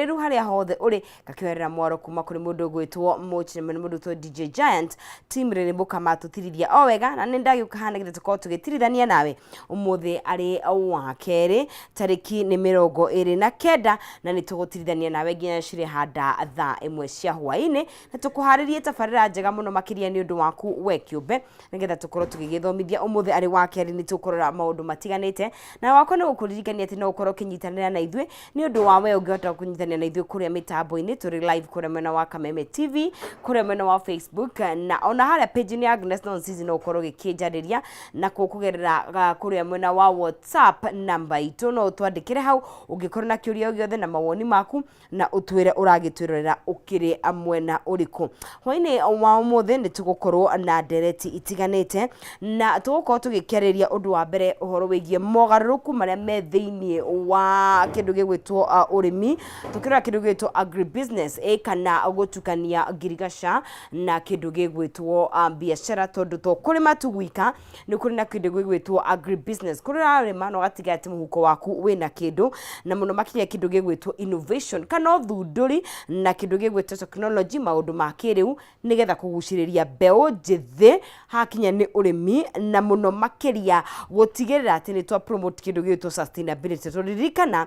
Ũmĩrĩru harĩa hothe ũrĩ ngakĩoerera mwaro kuma kũrĩ mũndũ ũgwĩtwo Mũchineme nĩ mũndũ ũgwĩtwo DJ Giant team rĩrĩmbũka matũtirithia o wega na nĩ ndagĩũka haha nĩgetha tũkorwo tũgĩtirithania nawe ũmũthĩ arĩ wa kerĩ tarĩki nĩ 29 na nĩ tũgũtirithania nawe nginya cirĩ handa thaa 1 cia hwaĩ-inĩ na tũkũharĩrie tabarĩra njega mũno makĩria nĩ ũndũ waku we kĩũmbe nĩgetha tũkorwo tũgĩgĩthomithia ũmũthĩ arĩ wa kerĩ nĩ tũkũrora maũndũ matiganĩte na wakwa nĩ gũkũririkania atĩ no ũkorwo ũkĩnyitanĩra na ithuĩ nĩ ũndũ wa we ũngĩhota kũnyitanĩra na ithuĩ kũrĩa mĩtambo-inĩ tũrĩ live kũrĩa mwena wa Kameme TV, kũrĩa mwena wa Facebook na ona harĩa page-inĩ ya Agnes Nonsizi no ũkorwo ũgĩkĩnjarĩria na kũgerera kũrĩa mwena wa WhatsApp namba itũ no ũtwandĩkĩre hau ũngĩkorwo na kĩũria o gĩothe na mawoni maku na ũtwĩre ũragĩtwĩrorera ũkĩrĩ mwena ũrĩkũ. Hwainĩ wa ũmũthĩ nĩ tũgũkorwo na ndereti itiganĩte na tũgũkorwo tũgĩkĩarĩria ũndũ wa mbere ũhoro wĩgiĩ mogarũrũku marĩa me thĩinĩ wa kĩndũ gĩgwĩtwo ũrĩmi, tũkĩrora kĩndũ gĩgwĩtwo agribusiness ĩ kana gũtukania ngirigaca na kĩndũ gĩgwĩtwo biacara tondũ to kũrĩma tu gwika nĩ kũrĩ na kĩndũ gĩgwĩtwo agribusiness kũrĩa ũrarĩma na ũgatiga atĩ mũhuko waku wĩna kĩndũ na mũno makĩria kĩndũ gĩgwĩtwo innovation kana ũthundũri na kĩndũ gĩgwĩtwo technology maũndũ ma kĩrĩu nĩgetha kũgucĩrĩria mbeũ njĩthĩ hakinya nĩ ũrĩmi na mũno makĩria gũtigĩrĩra atĩ nĩ twa promote kĩndũ gĩgwĩtwo sustainability tondũ ririkana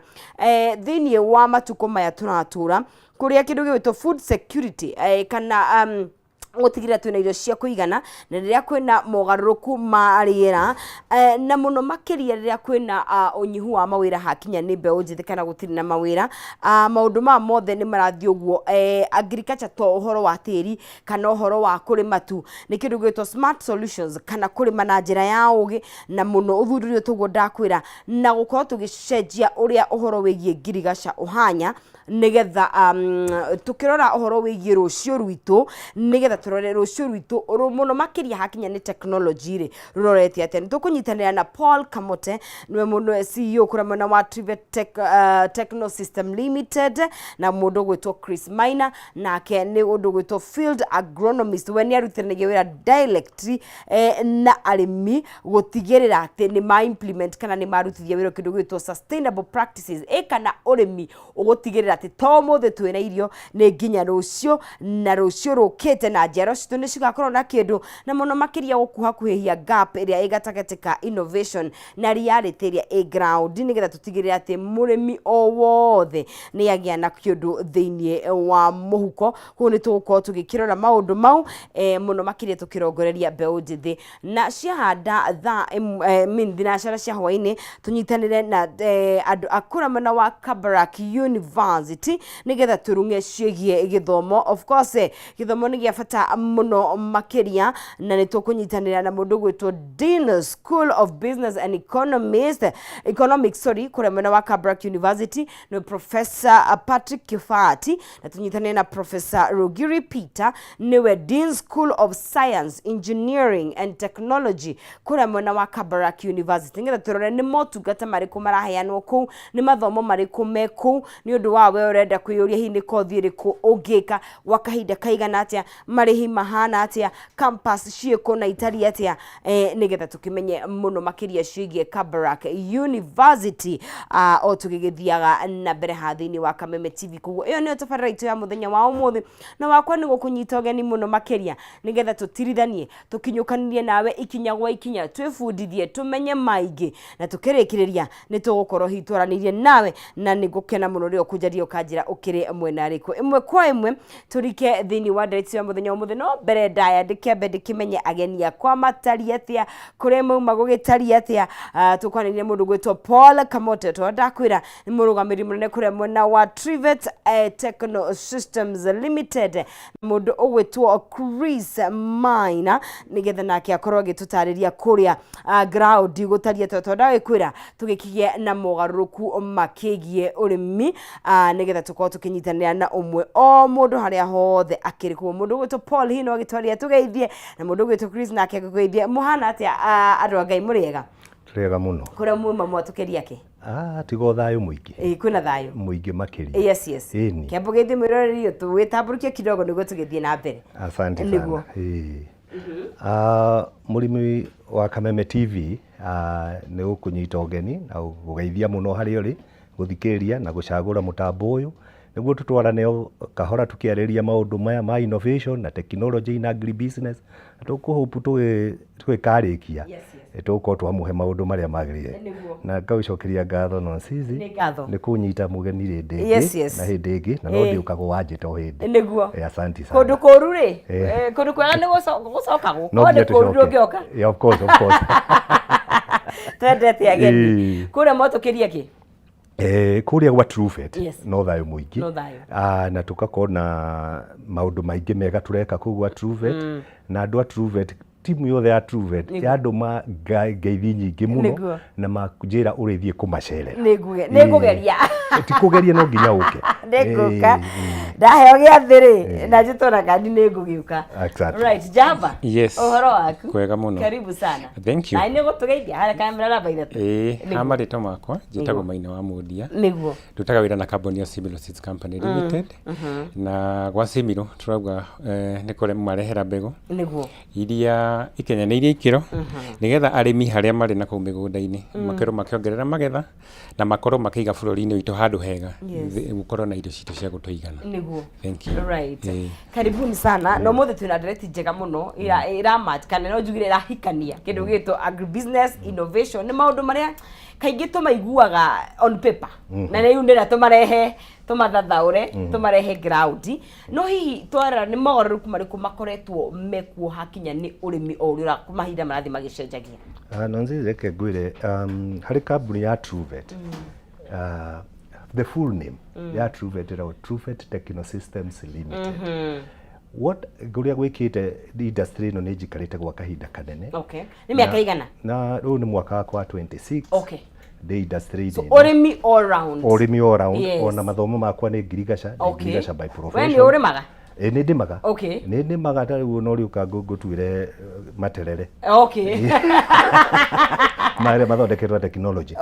thĩinĩ wa matukũ maya tũratũra kũrĩa kĩndũ gĩgwĩtwo food security kana gũtigĩrĩra twĩna irio cia kũigana na rĩrĩa kwĩna mogarũrũku ma rĩera na mũno makĩria rĩrĩa kwĩna ũnyihu wa mawĩra hakinya nĩ mbeũ njĩthĩ kana gũtirĩ na mawĩra, maũndũ maya mothe nĩ marathiĩ ũguo. Agriculture to ũhoro wa tĩri kana ũhoro wa kũrĩma tu, nĩ kĩndũ gĩgwĩtwo smart solutions kana kũrĩma na njĩra ya ũgĩ na mũno ũthundũri ũyũ toguo ndakwĩra na gũkorwo tũgĩcenjia ũrĩa ũhoro wĩgiĩ ngirigaca ũhanya nĩgetha tũkĩrora ũhoro wĩgiĩ rũciũ rwitũ nĩgetha tũrore rũciũ rwitũ mũno makĩria hakinya nĩ technology rĩ rũrorete atĩa. Nĩ tũkũnyitanĩra na Paul Kamote nĩwe mũndũ CEO kũrĩa mwena wa Trivet Tech, Techno System Limited na mũndũ ũgwĩtwo Chris Maina nake nĩ ũndũ ũgwĩtwo field agronomist we nĩ arutithanagia wĩra directly na arĩmi gũtigĩrĩra atĩ nĩ ma implement kana nĩ marutithia wĩra kĩndũ gĩgwĩtwo sustainable practices kana ũrĩmi ũgũtigĩrĩra atĩ to ũmũthĩ twĩna irio nĩ nginya rũciũ na rũciũ rũkĩte na njiaro citũ nĩ cigakorwo na kĩndũ na mũno makĩria gũkuhakuhĩhia gap ĩrĩa ĩ gatagatĩ ka innovation na reality ĩrĩa ĩ ground nĩgetha tũtigĩrĩre atĩ mũrĩmi o wothe nĩ agĩa na kĩndũ thĩinĩ wa mũhuko. Koguo nĩ tũgũkorwo tũgĩkĩrora maũndũ mau mũno makĩria tũkĩrongoreria mbeũ njĩthĩ na ciahanda thaa thinacara cia hwainĩ tũnyitanĩre na andũ a kũrĩa mwena wa Kabarak University nĩgetha tũrung'e ciĩgiĩ gĩthomo. Of course gĩthomo nĩ gĩa bata mũno makĩria na nĩ tũkũnyitanĩra na mũndũ ũgwĩtwo Dean School of Business and Economics sorry, kũrĩa mwena wa Kabarak University nĩ Professor Patrick Kifati na tũnyitanĩre na Professor Rugiri Peter nĩwe Dean School of Science, Engineering and Technology kũrĩa mwena wa Kabarak University nĩgetha tũrore nĩ motungata marĩkũ maraheanwo kũu, nĩ mathomo marĩkũ me kũu, nĩ ũndũ wa we ũrenda kwĩyũria hihi nĩ kothi ĩrĩkũ ũngĩka gwa kahinda kaigana atĩa, marĩhi mahana atĩa, campus ciĩkũ na itariĩ atĩa, nĩgetha tũkĩmenye mũno makĩria ciĩgiĩ Kabarak University o tũgĩgĩthiaga na mbere haha thĩinĩ wa Kameme TV. Koguo ĩyo nĩyo tabarĩra itũ ya mũthenya wa ũmũthĩ na wakwa nĩ gũkũnyita ũgeni mũno makĩria nĩgetha tũtirithanie tũkinyũkanirie nawe ikinya gwa ikinya twĩbundithie tũmenye maingĩ na tũkĩrĩkĩrĩria nĩ tũgũkorwo hihi twaranĩirie nawe na nĩ ngũkena mũno rĩrĩa ũkũnjaria ũkanjĩra ũkĩrĩ mwena rĩkũ. Ĩmwe kwa ĩmwe tũrike thĩinĩ wa ndeto ya mũthenya ũmũthĩ no mbere ndaya ndĩkĩambe ndĩkĩmenye ageni akwa matariĩ atĩa kũrĩa mauma gũgĩtariĩ atĩa. Tũkwanĩria mũndũ gwĩtwo Paul Kamote tondũ ndakwĩra nĩ mũrũgamĩrĩri mũnene kũrĩa mwena wa Trivet Techno Systems Limited, mũndũ ũgwĩtwo Chris Maina nĩgetha nake akorwo agĩtũtarĩria kũrĩa ground gũtariĩ atĩa tondũ ndagĩkwĩra tũgĩkĩgĩe na mogarũrũku makĩgiĩ ũrĩmi nĩgetha tũkorwo tũkĩnyitanĩra na ũmwe o mũndũ harĩa hothe akĩrĩ. Koguo mũndũ ũgwĩtwo Paul hihi no agĩtwarie atũgeithie na mũndũ ũgwĩtwo Chris nake agĩkũgeithie. Mũhana atĩa andũ a Ngai, mũrĩ ega? Tũrĩ ega mũno. Kũrĩa muma mwatũkĩria kĩ? Tiga o thayũ mũingĩ. Ĩĩ kwĩna thayũ mũingĩ makĩria. Yes. Ĩni. Kĩambo gĩthiĩ mwĩroreri ũyũ tũgĩtambũrũkie kidogo nĩguo tũgĩthiĩ na mbere. Asante Nĩguo. sana. Ĩĩ. Mũrĩmi wa Kameme TV nĩ gũkũnyita ũgeni na gũgeithia mũno harĩa ũrĩ gũthikĩrĩria na gũcagũra mũtambo ũyũ. Nĩguo tũtwarane o kahora tũkĩarĩrĩria maũndũ maya ma innovation na technology in agribusiness, na tũkũhope tũgĩkarĩkia tũgũkorwo twamũhe maũndũ marĩa magĩrĩire. Na ngagũcokeria ngatho Nonsizi Nĩ ngatho. nĩ kũnyita mũgeni rĩndĩ ĩngĩ na hĩndĩ ĩngĩ, na no ndĩũkaga wanjĩta o hĩndĩ. Asanti sana. Kũndũ kũru rĩ, kũndũ kwega nĩ gũcokagwo. No Korwo nginya nĩ kũru tũcoke. ndũngĩoka. Yeah, of course, of course. Twendete ageni. Kũrĩa mwatũkĩria kĩ? Kũrĩa gwa Truvet no thayũ mũingĩ. No thayũ. Ah, na tũgakorwo na maũndũ maingĩ mega tũreka kũu gwa Truvet, na andũ a Truvet, timu yothe ya Truvet yandũma ngeithi nyingĩ mũno na manjĩra ũrĩthiĩ kũmacerera. Nĩngũgeria. Ti kũgeria, no nginya ũke. Nĩngũka. Ndaheo gĩathĩ rĩ, na njĩtwo na kandi, nĩngũgĩũka. Right, Jamba. Yes. Ũhoro waku? Kwega mũno. Karibu sana. Thank you. Na nĩ gũtũgeithia harĩa kamera namba 3. Ĩĩ, ha marĩtwa makwa njĩtagwo Maina wa Mũndia. Ndutaga wĩra na kambuni ya Similo Seeds Company Limited. Na gwa Similo tũrauga nĩ kũmarehera mbegũ iria ikinyanĩirie ikĩro, nĩgetha arĩmi harĩa marĩ na kũu mĩgũnda-inĩ makorwo makĩongerera magetha na makorwo makĩiga bũrũri-inĩ witũ handũ hega, gũkorwo na irio citũ cia gũtũigana. Thank you. Right. Karibuni sana. Na ũmũthĩ twĩna ndereti njega mũno ira match, kana no njugire ĩrahikania kĩndũ gĩgĩtwo agribusiness innovation. Nĩ maũndũ marĩa kaingĩ tũmaiguaga on paper, na rĩu nĩrĩa tũmarehe, tũmathathaũre, tũmarehe ground. No hihi twarora, nĩ mogarũrũku marĩkũ makoretwo mekuo hakinya nĩ ũrĩmi o ũrĩa mahinda marathiĩ magĩcenjagia? Ah, Nonzi, reke ngwĩre, harĩ kambuni ya Truvet, the full name ya Truvet ĩragwo Truvet Technosystems Limited. What ũrĩa gwĩkĩte industry ĩno, nĩ njikarĩte gwa kahinda kanene. Okay, nĩ mĩaka igana? Na rĩu nĩ mwaka wakwa wa 26 ndĩ industry-inĩ ĩno. Ũrĩmi all round. Ũrĩmi all round. Ona mathomo makwa nĩ ngirigaca, ndĩ ngirigaca by We profession. nĩ ũrĩmaga? Ĩ, nĩ ndĩmaga. Nĩ ndĩmaga, ta rĩu no rĩũka ngũtuĩre materere marĩa mathondeketwo na technology.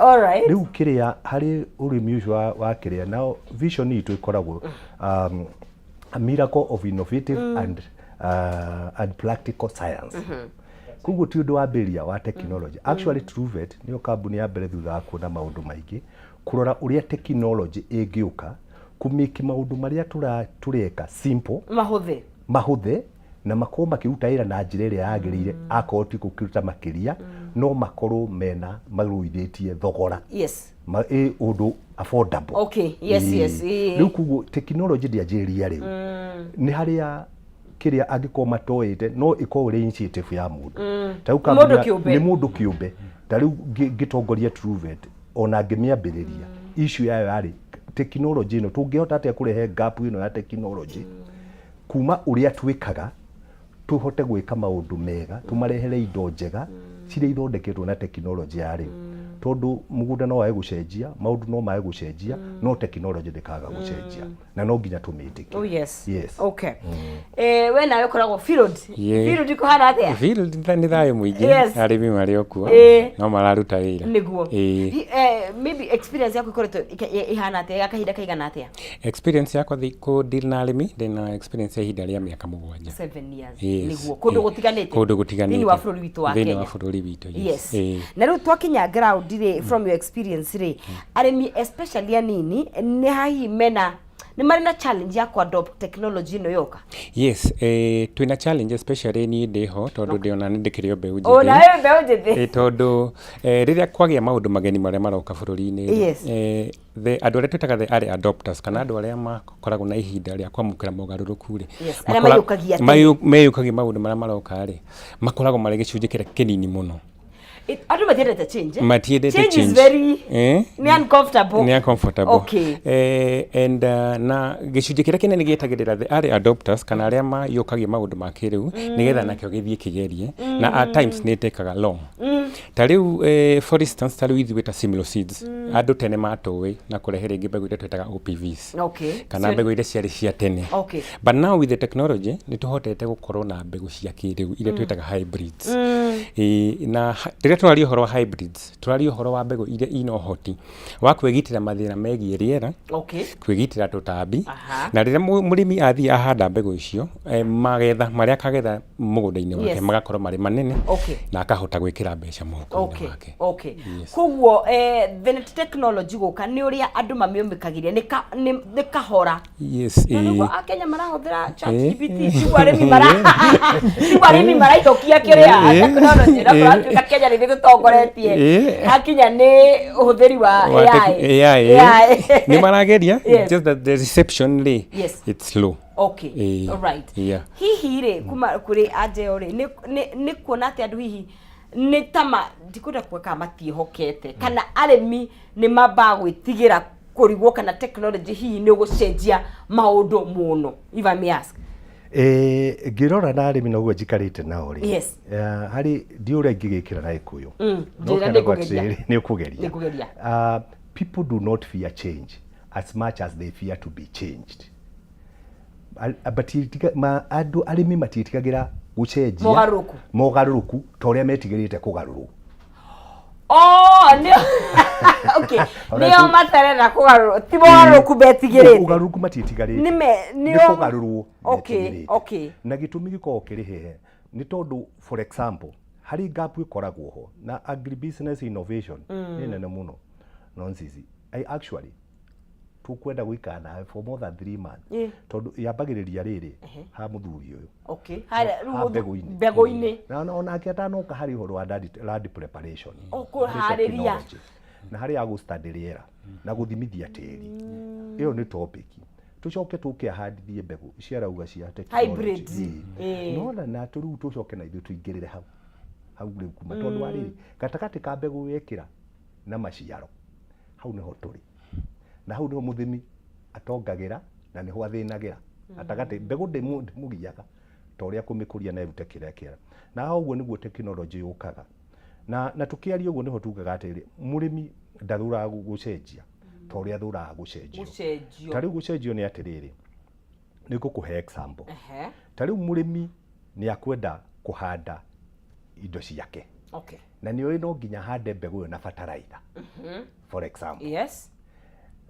Rĩu kĩrĩa harĩ ũrĩmi ũcio wa kĩrĩa nao, vision itũ ĩkoragwo a miracle of innovative and practical science. Koguo ti ũndũ wambĩrĩria wa technology. Actually, Truvet nĩyo kambuni ya mbere thutha wa kuona maũndũ maingĩ, kũrora ũrĩa technology ĩngĩũka kũmĩki maũndũ marĩa tũreka simple, mahũthĩ, mahũthe na makorwo makĩruta wĩra na njĩra ĩrĩa yagĩrĩire. Akorwo ti gũkĩruta makĩria, no makorwo mena marũithĩtie thogora, ĩ ũndũ affordable. Rĩu koguo technology ndĩanjĩrĩria rĩu, nĩ harĩa kĩrĩa angĩkorwo matoĩte, no ĩkorwo ĩrĩ initiative ya mũndũ. Ta rĩu Mũndũ kambuni kĩũmbe. Nĩ mũndũ kĩũmbe. Ta rĩu ngĩtongoria Truvet, ona ngĩmĩambĩrĩria, issue yayo yarĩ technology ĩno, tũngĩhota atĩa kũrehe gap ĩno ya technology kuma ũrĩa twĩkaga, tũhote gwĩka maũndũ mega, tũmarehere indo njega ciria ithondeketwo na technology ya rĩu, tondũ mũgũnda no wage gũcenjia, maũndũ no mage gũcenjia, no technology ndĩkaga gũcenjia, na no nginya tũmĩtĩkie. Oh yes. Yes. Okay. We nawe ũkoragwo field. Field kũhana atĩa? Field nĩ thayũ mũingĩ. Arĩmi marĩ o kuo, no mararuta wĩra. Maybe experience yaku ĩkoretwo ĩhana atĩa, ya kahinda kaigana atĩa? Experience yakwa kũ deal na arĩmi, ndĩna experience ya ihinda rĩa mĩaka 7. 7 years. Yes. Kũndũ gũtiganĩte? Kũndũ gũtiganĩte. Thĩinĩ wa bũrũri witũ wa Thĩinĩ Kenya. wa bũrũri witũ, yes. Na rĩu twakinya ground rĩ, from your experience rĩ, arĩmi especially anini, nĩ hahihi mena, nĩ marĩ na challenge ya ku adopt technology ĩno yoka? Yes, twĩna challenge, especially niĩ ndĩho, tondũ ndĩona nĩ ndĩkĩrĩ o mbeũ O njĩthĩ. nawe mbeũ njĩthĩ. Tondũ rĩrĩa kwagĩa maũndũ mageni marĩa maroka bũrũri-inĩ rĩ, andũ arĩa twĩtaga the early adopters, kana andũ arĩa makoragwo na ihinda rĩa kwamũkĩra mogarũrũku rĩ, Yes, arĩa maiyũkagia tene. Meyũkagia maũndũ marĩa maroka rĩ, makoragwo marĩ gĩcunjĩ kĩrĩa kĩnini mũno. Andũ matiendete change, eh? Matiendete Change is change. very nĩ uncomfortable. Nĩ uncomfortable. And na gĩcunjĩ kĩrĩa kĩnene gĩetagĩrĩra the early adopters, kana arĩa mayũkagia maũndũ ma kĩrĩu, nĩgetha nakĩo gĩthiĩ kĩgerie, na at times nĩ tekaga long. Ta rĩu for instance, ta rĩu ithuĩ ta Similo Seeds, andũ tene matũĩ na kũrehe rĩngĩ mbegũ iria twĩtaga OPVs, kana mbegũ iria ciarĩ cia tene. But now with the technology, nĩ tũhotete gũkorwo na mbegũ cia kĩrĩu iria twĩtaga hybrids. Na rĩrĩa Tũraria ũhoro wa hybrids, tũraria ũhoro wa mbegũ iria ina ũhoti wa kwĩgitĩra mathĩna megiĩ rĩera, kwĩgitĩra tũtambi, na rĩrĩa mũrĩmi athiĩ ahanda mbegũ icio, magetha marĩa akagetha mũgũnda-inĩ wake magakorwo marĩ manene na akahota gwĩkĩra mbeca mũhuko-inĩ wake. Yes. Koguo the technology gũka nĩ ũrĩa andũ mamĩũmĩkagĩria nĩ kahora. Na nĩguo akenya marahũthĩra ChatGPT, tiguo arĩmi maraihũkia kĩrĩa technology na kũratuĩka Kenya nĩ tũtongoretie hakinya nĩ ũhũthĩri wa Wa AI. AI. AI. Nĩ marageria, just that the reception rĩ, it's slow. Alright. Hihi rĩ, kuma kũrĩ Anjeo rĩ, nĩ kuona atĩ andũ hihi nĩ tama ndikwenda kuga kana matiĩhokete kana arĩmi nĩ mambaga gwĩtigĩra kũrigwo kana technology hihi nĩ ũgũcenjia maũndũ mũno, if I may ask? Ngĩrora na arĩmi na ũguo njikarĩte nao rĩ, harĩ ndiũ ũrĩa ingĩgĩkĩra na Gĩkũyũ. No Njĩra kĩandĩkwo nĩ ngũgeria. atĩrĩrĩ, nĩ ũkũgeria. Nĩ ngũgeria. People do not fear change as much as they fear to be changed. Andũ arĩmi matiĩtigagĩra gũcenjia Mogarũrũku. Mogarũrũku ta ũrĩa metigĩrĩte kũgarũrwo. Oh, nĩo okay. Ona Nĩo matarenda kũgarũrwo, ti mogarũrũku metigĩrĩte. Ũgarũrũku matiĩtigarĩte. Nĩ Nĩ kũgarũrwo metigĩrĩte. Na gĩtũmi gĩkoragwo kĩrĩ hehe nĩ tondũ, for example, harĩ gap ĩkoragwo ho na agribusiness innovation nĩ nene mũno nonsense. I actually tũkwenda gũikara nawe for more than 3 months tondũ yambagĩrĩria rĩrĩ ha mũthuri ũyũ. Harĩa, rĩu Ha mbegũ-inĩ. Mbegũ-inĩ. Na onake atanoka harĩ ũhoro wa land preparation. O, kũharĩria. Technology. Na harĩ ya gũstudy rĩera na gũthimithia tĩri, ĩyo nĩ topic. Tũcoke tũke ahandithie mbegũ ici arauga cia technology. Hybrid. Nona na rĩu tũcoke na ithuĩ tũingĩrĩre hau hau rĩu kuma tondũ wa rĩrĩ gatagatĩ ka mbegũ wekĩra na maciaro, hau nĩho tũrĩ na hau nĩho mũthĩmi atongagĩra na nĩho athĩnagĩra gatagatĩ. Mbegũ ndĩmũgiaga ta ũrĩa kũmĩkũria na ĩrute kĩrĩa kĩega, na haha ũguo nĩguo tekinoronjĩ yũkaga. Na tũkĩaria ũguo nĩho tugaga atĩrĩrĩ, mũrĩmi ndathũraga gũcenjia ta ũrĩa athũraga gũcenjio. Gũcenjio. Ta rĩu gũcenjio nĩ atĩrĩrĩ, nĩ ngũkũhe example. Ta rĩu mũrĩmi nĩ akwenda kũhanda indo ciake na nĩ oĩ no nginya hande mbegũ ĩyo na bataraitha, for example.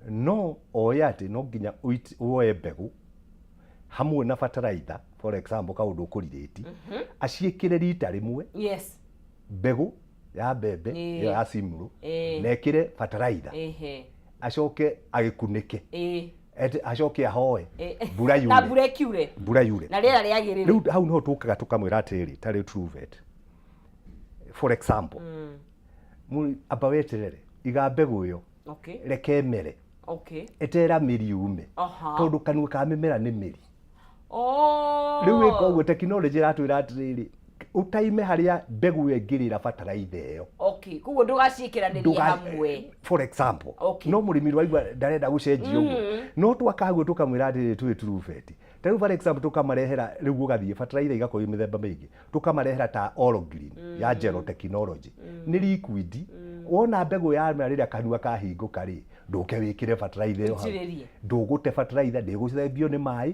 No oĩ atĩ no nginya woe mbegũ hamwe na bataraitha, for example, kaũndũ ũkũrirĩti aciĩkĩre rita rĩmwe, mbegũ ya mbembe ĩyo ya Simlo, na ĩkĩre bataraitha, acoke agĩkunĩke, acoke ahoe mbura Na yure. Mbura ĩkiure. Mbura yure. Na rĩera rĩagĩrĩre. Rĩu hau niho tũkaga tũkamwĩra atĩrĩrĩ, ta rĩu Truvet, for example, amba weterere, iga mbegũ ĩyo, reke ĩmere, etera mĩri yume, tondũ kanua ka mĩmera nĩ mĩri. Rĩu wĩka ũguo, tekinoronjĩ ĩratwĩra atĩrĩrĩ, ũtaime harĩa mbegũ ĩyo ĩngĩrĩra bataraitha ĩyo. Okay, koguo ndũgaciĩkĩranĩrie hamwe. For example. No mũrĩmi waigua ndarenda gũcenjia ũguo, no twakaguo tũkamwĩra atĩrĩrĩ, twĩ Truvet ta rĩu, for example, tũkamarehera rĩu ũgathiĩ bataraitha igakorwo ĩ mĩthemba mĩingĩ, tũkamarehera ta All Green ya Gero Technology, nĩ liquid. Wona mbegũ yamera, rĩrĩa kanua kahingũka rĩ, ndũke wĩkĩre bataraitha ĩyo hau. Ũitĩrĩrie. Ndũgũte bataraitha, ndĩgũthembio nĩ maĩ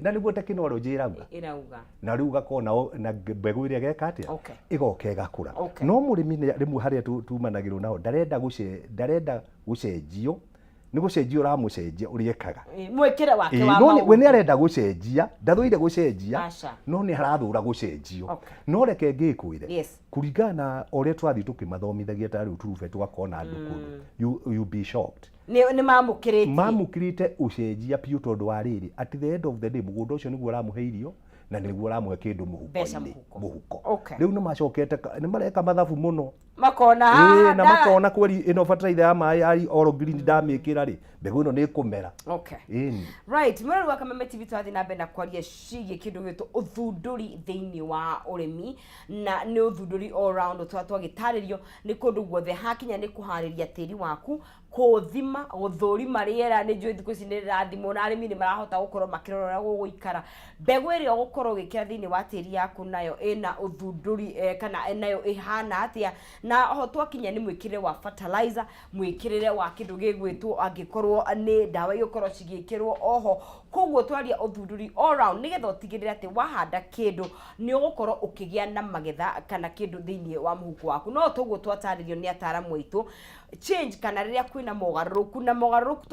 na nĩguo tekinoronjĩ ĩrauga. Ĩrauga. Na rĩu ũgakorwo nao na mbegũ ĩrĩa ĩgeka atĩa? Ĩgoka ĩgakũra. No mũrĩmi rĩmwe harĩa tumanagĩrwo nao, ndarenda gũcenjio, nĩ gũcenjia ũramũcenjia ũrĩa ekaga. Mwĩkĩre wake wa No we maũndũ. Nĩ arenda gũcenjia, ndathũire gũcenjia, Aca. no nĩ arathũra gũcenjio. No reke ngĩkwĩre, kũringana na ũrĩa tũrathiĩ tũkĩmathomithagia, ta rĩu Truvet tũgakorwo na andũ kũndũ, you be shocked. Nĩ mamũkĩrĩtie. Mamũkĩrĩte ũcenjia biũ, tondũ wa rĩrĩ, at the end of the day, mũgũnda ũcio nĩguo ũramũhe irio na nĩguo ũramũhe kĩndũ Mbeca mũhuko-inĩ. Mũhuko. Mũhuko. Rĩu nĩ macokete nĩ mareka mathabu mũno. Makona Ĩĩ, na haha makona kweri ĩno bataraitha ya maĩ ya All Green ndamĩkĩra rĩ, mbegũ ĩno nĩ ĩkũmera. Ĩni. Right, mwĩrori wa Kameme TV, tũrathiĩ na mbere na kwaria ciĩgiĩ kĩndũ gĩtwo ũthundũri thĩinĩ wa ũrĩmi, na nĩ ũthundũri all round twagĩtarĩrio nĩ kũndũ guothe hakinya nĩ kũharĩria tĩri waku. Kũthima, gũthũrima rĩera, nĩ njũĩ thikũ ici nĩ rĩrathimwo na arĩmi nĩ marahota gũkorwo makĩrora ũrĩa gũgũikara. Mbegũ ĩrĩa ũgũkorwo ũgĩkĩra thĩinĩ wa tĩri yaku nayo ĩna ũthundũri kana nayo ĩhana atĩa. Na oho twakinya nĩ mwĩkĩrĩre wa fertilizer, mwĩkĩrĩre wa kĩndũ gĩgwĩtwo angĩkorwo nĩ ndawa igũkorwo cigĩkĩrwo oho. Koguo twaria ũthundũri all round nĩgetha ũtigĩrĩre atĩ wahanda kĩndũ nĩ ũgũkorwo ũkĩgĩa na magetha kana kĩndũ thĩinĩ wa mũhuko waku. No toguo twatarĩrio nĩ ataramu aitũ, change kana rĩrĩa kwĩna mogarũrũku, na mogarũrũku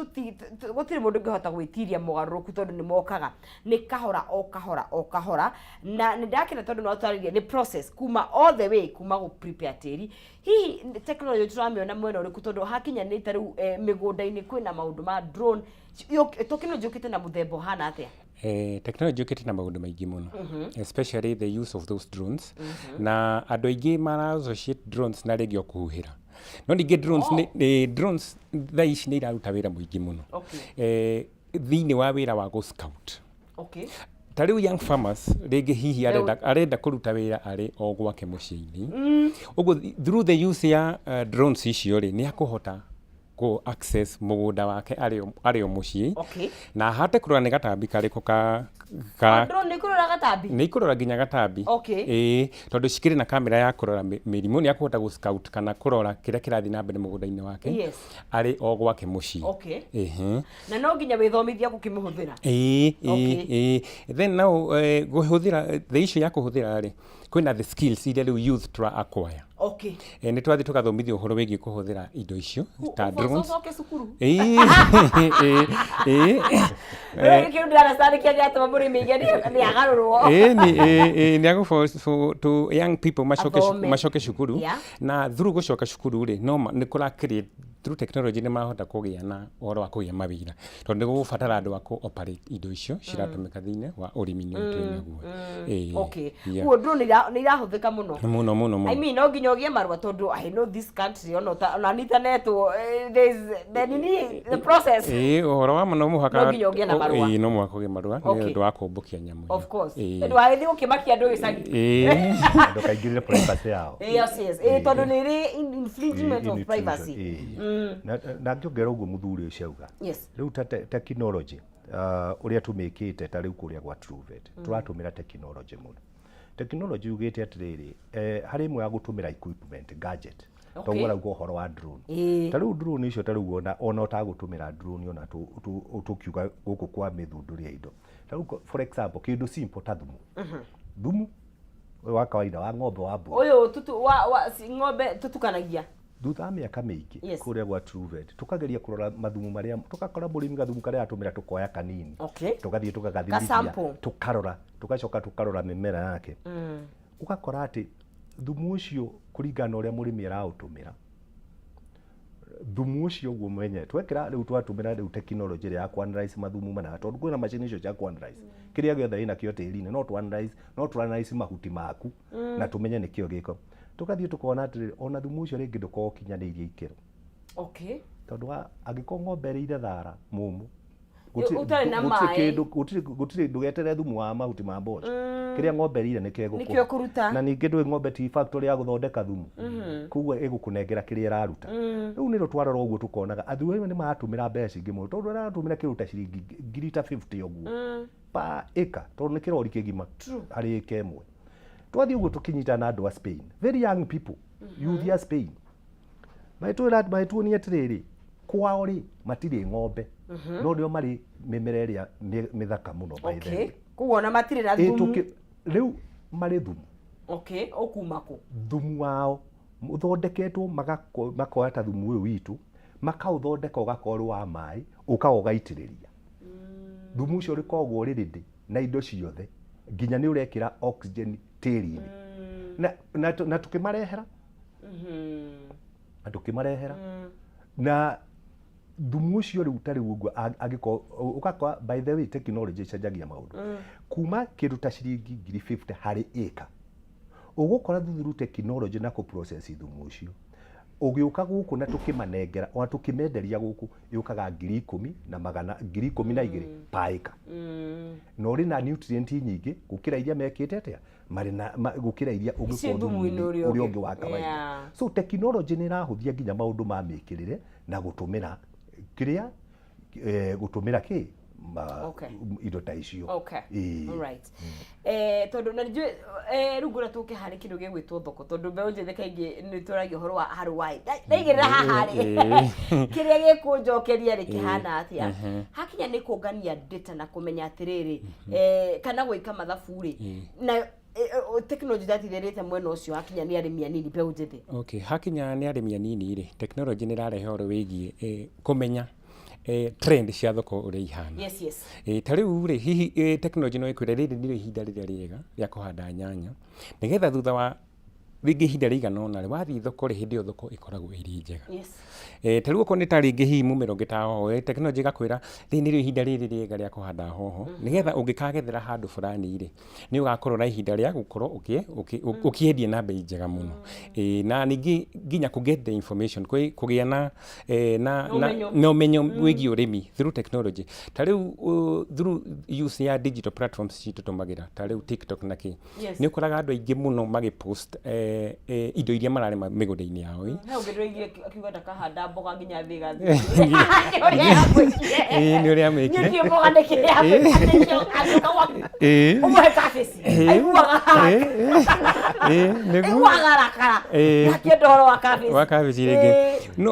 gũtirĩ mũndũ ũngĩhota gwĩtiria mogarũrũku tondũ nĩ mokaga, nĩ kahora o kahora o kahora. Na nĩ ndakena tondũ no twarĩrie nĩ process kuma all the way kuma gũ prepare tĩri. Hihi technology tũramĩona mwena ũrĩkũ tondũ hakinya nĩ ta rĩu mĩgũnda-inĩ kwĩna maũndũ ma drone, technology yũkĩte na mũthemba ũhana atĩa? Technology yũkĩte na maũndũ maingĩ mũno, especially the use of those drones. Na andũ aingĩ mara associate drones na rĩngĩ o kũhuhĩra, no ningĩ drones nĩ drones thaa ici nĩ iraruta wĩra mũingĩ mũno thĩinĩ wa wĩra wa gũ scout. Ta rĩu young farmers rĩngĩ hihi arenda kũruta wĩra arĩ o gwake mũciĩ-inĩ, ũguo through the use ya drones icio rĩ, nĩ akũhota kũ access mũgũnda wake arĩ o mũciĩ na ahote kũrora nĩ gatambi karĩkũ ka Drone nĩ kũrora gatambi? Nĩ ikũrora nginya gatambi. Ĩĩ, tondũ cikĩrĩ na kamera ya kũrora mĩrimũ, nĩ akũhota gũ scout kana kũrora kĩrĩa kĩrathiĩ na mbere mũgũnda-inĩ wake arĩ o gwake mũciĩ. Ĩhĩ. Na no nginya wĩthomithie gũkĩmĩhũthĩra. Ĩĩ. Ĩĩ, then now kũhũthĩra, the issue ya kũhũthĩra rĩ, kwĩna the skills iria rĩu youth tũra acquire. Nĩ twathiĩ tũgathomithio ũhoro wĩgiĩ kũhũthĩra indo icio ta drones. Ũcoke cukuru. Ĩĩ. Rĩu kĩu ndĩranacarĩkia kĩratũma mũrĩmi aige nĩ agarũrwo. Ĩĩ, nĩ agũ force to young people macoke Athome. Macoke cukuru. Na through gũcoka cukuru rĩ, no nĩ kũra create through technology, nĩ marahota kũgĩa na ũhoro wa kũgĩa mawĩra, tondũ nĩ gũgũbatara andũ a kũ operate indo icio ciratũmĩka thĩinĩ wa ũrĩmi-inĩ ũyũ twĩ naguo. Ĩĩ, yeah. Koguo drone nĩ irahũthĩka mũno. Mũno mũno I mũno. mean, no nginya ũgĩe marũa tondũ I know this country ona ona nitanetwo, there's the nini, the process. Ĩĩ, ũhoro wa ma no mũhaka. No nginya ũgĩe na marũa. Ĩĩ, no mũhaka ũgĩe marũa nĩ ũndũ wa kũmbũkia nyamũ ĩyo. Of course. Ndũgagĩthiĩ gũkĩmakia andũ gĩcagi. Ĩĩ. Ndũkaingĩrĩre privacy yao. Yes, tondũ nĩ ĩrĩ infringement of privacy. Ĩĩ. Na ngĩongerera ũguo mũthuri ũcio auga, rĩu ta technology ũrĩa tũmĩkĩte, ta rĩu kũrĩa gwa Truvet tũratũmĩra technology mũno. Technology yugĩte atĩrĩrĩ, harĩ ĩmwe ya gũtũmĩra equipment, gadget. Toguo arauga ũhoro wa drone. Ta rĩu drone icio, ta rĩu ona ũtagũtũmĩra drone, ona tũkiuga gũkũ kwa mĩthundũri ya indo, ta rĩu for example kĩndũ simple ta thumu, thumu ũyũ wa kawaida wa ng'ombe, wa mbũri. Ũyũ tutu wa ng'ombe tũtukanagia. Thutha wa mĩaka mĩingĩ, kũrĩa gwa Truvet tũkageria kũrora mathumu marĩa, tũgakora mũrĩmi gathumu karĩa atũmĩra tũkoya kanini, tũgathiĩ tũgagathimithia, Ka-sample. Tũkarora, tũgacoka tũkarora mĩmera yake, ũgakora atĩ thumu ũcio, kũringana na ũrĩa mũrĩmi araũtũmĩra thumu ũcio ũguo mwenyewe, twekĩra rĩu, twatũmĩra rĩu technology ĩrĩa ya kũ-analyze mathumu mana, tondũ kwĩna macini icio cia kũ-analyze kĩrĩa gĩothe wĩnakĩo tĩri-inĩ, no tũ analyze mahuti maku na tũmenye nĩkĩo gĩko. Tũgathiĩ tũkona atĩrĩrĩ, ona thumu ũcio rĩngĩ ndũkoragwo ũkinyanĩirie ikĩro, tondũ angĩkorwo ng'ombe ĩrĩire thara mũmũ Ũtarĩ na gũtirĩ maĩ. kĩndũ, gũtirĩ, ndũgeterere thumu wa mahuti ma mboco. Kĩrĩa ng'ombe ĩrĩire nĩkĩo Nĩkĩo ĩgũkũhe. ĩkũruta. Na ningĩ ndũĩ ng'ombe ti factory ya gũthondeka thumu, koguo ĩgũkũnengera kĩrĩa ĩraruta. Rĩu nĩrĩo twarora ũguo tũkonaga athuri amwe nĩ maratũmĩra mbeca ingĩ mũno, tondũ aratũmĩra kĩndũ ta ciringi ngiri ta 50 ũguo per acre, tondũ nĩ kĩrori kĩgima harĩ ĩka ĩmwe. Twathiĩ ũguo tũkĩnyitana na andũ a Spain, very young people, youth ya Spain, magĩtwĩra, magĩtuonia atĩrĩrĩ, kwao rĩ matirĩ ng'ombe, no nĩo marĩ mĩmera ĩrĩa mĩthaka mũno, by the way. Koguo ona matirĩ na Ĩ, thumu. Rĩu marĩ thumu. Okay, ũkuma kũ? Thumu wao ũthondeketwo, makoya ta thumu ũyũ witũ, makaũthondeka ũgakorwo ũrĩ wa maĩ, ũkaga ũgaitĩrĩria. Thumu ũcio ũrĩkoragwo ũrĩ ready na indo ciothe, nginya nĩ ũrekĩra oxygen tĩri-inĩ, na tũkĩmarehera na tũkĩmarehera na thumu ũcio. Rĩu ta rĩu ũguo angĩkorwo ũgakora, by the way, technology ĩcenjagia maũndũ, kuma kĩndũ ta ciringi ngiri 50 harĩ ĩka, ũgũkora thuthu technology na kũ process thumu ũcio. Ũgĩũka gũkũ na tũkĩmanengera ona tũkĩmenderia gũkũ yũkaga 10,000 na magana 12,000 per acre. Na ũrĩ na nutrient nyingĩ gũkĩra iria mekĩte atĩa marĩ na gũkĩra iria ũngĩkorwo thumu-inĩ thumu-inĩ ũrĩa ũrĩa ũngĩ. ũngĩ wa kawaida. So technology nĩ ĩrahũthia nginya maũndũ ma mĩkĩrĩre na gũtũmĩra kĩrĩa gũtũmĩra kĩ indo ta icio. Okay. Ĩĩ. Alright. Tondũ na nĩnjũĩ rĩu ngwenda tũke harĩ kĩndũ gĩgwĩtwo thoko, tondũ mbeũ njĩthĩ kaingĩ nĩ tũragia ũhoro wa ROI. Ndaigĩrĩra haha rĩ, kĩrĩa gĩkũnjokeria rĩ kĩhana atĩa? Hakinya nĩ kũngania data na kũmenya atĩrĩrĩ, kana gwĩka mathabu rĩ, na technology ndatigĩrĩte mwena ũcio hakinya nĩ arĩmi anini, mbeũ njĩthĩ. Okay, hakinya nĩ arĩmi anini rĩ, technology nĩ ĩrarehe ũhoro wĩgiĩ kũmenya trend cia thoko ũrĩa ihana. Ta rĩu rĩ, hihi technology no ĩkwĩre rĩrĩ nĩrĩo ihinda rĩrĩa rĩega rĩa kũhanda nyanya, nĩgetha thutha wa rĩngĩ ihinda rĩigana ũna rĩ, wathiĩ thoko rĩ, hĩndĩ ĩyo thoko ĩkoragwo ĩrĩ njega. Ta rĩu okorwo nĩ ta rĩngĩ hihi mũmera ũngĩ ta hoho, technology ĩgakwĩra rĩrĩ nĩrĩo ihinda rĩrĩ rĩega rĩa kũhanda hoho, nĩgetha ũngĩkagethera handũ fulani rĩ, nĩ ũgakorwo na ihinda rĩa gũkorwo ũkĩendia na bei njega mũno. Na ningĩ nginya kũ get the information, kũgĩa na Ũmenyo. na ũmenyo wĩgiĩ ũrĩmi through technology. Ta rĩu through use ya digital platforms citũ tũtũmagĩra, ta rĩu TikTok na kĩ. Nĩ ũkoraga andũ aingĩ mũno magĩpost indo iria mararĩma mĩgũnda-inĩ yao. He ũngĩ ndĩraiguire akiuga ndakahanda mboga nginya thĩ ĩgathiĩ. Nĩ ũrĩa amwĩkire. Ĩĩ, nĩ ũrĩa amwĩkire. Niĩ ndiũĩ mboga nĩ kĩrĩa amwĩkire. Agĩũka gwaku. Ũmũhe kabici. Aiguaga Ĩĩ, nĩguo. Aiguaga arakara. Ndakĩenda ũhoro wa kabici. Wa kabici rĩngĩ. No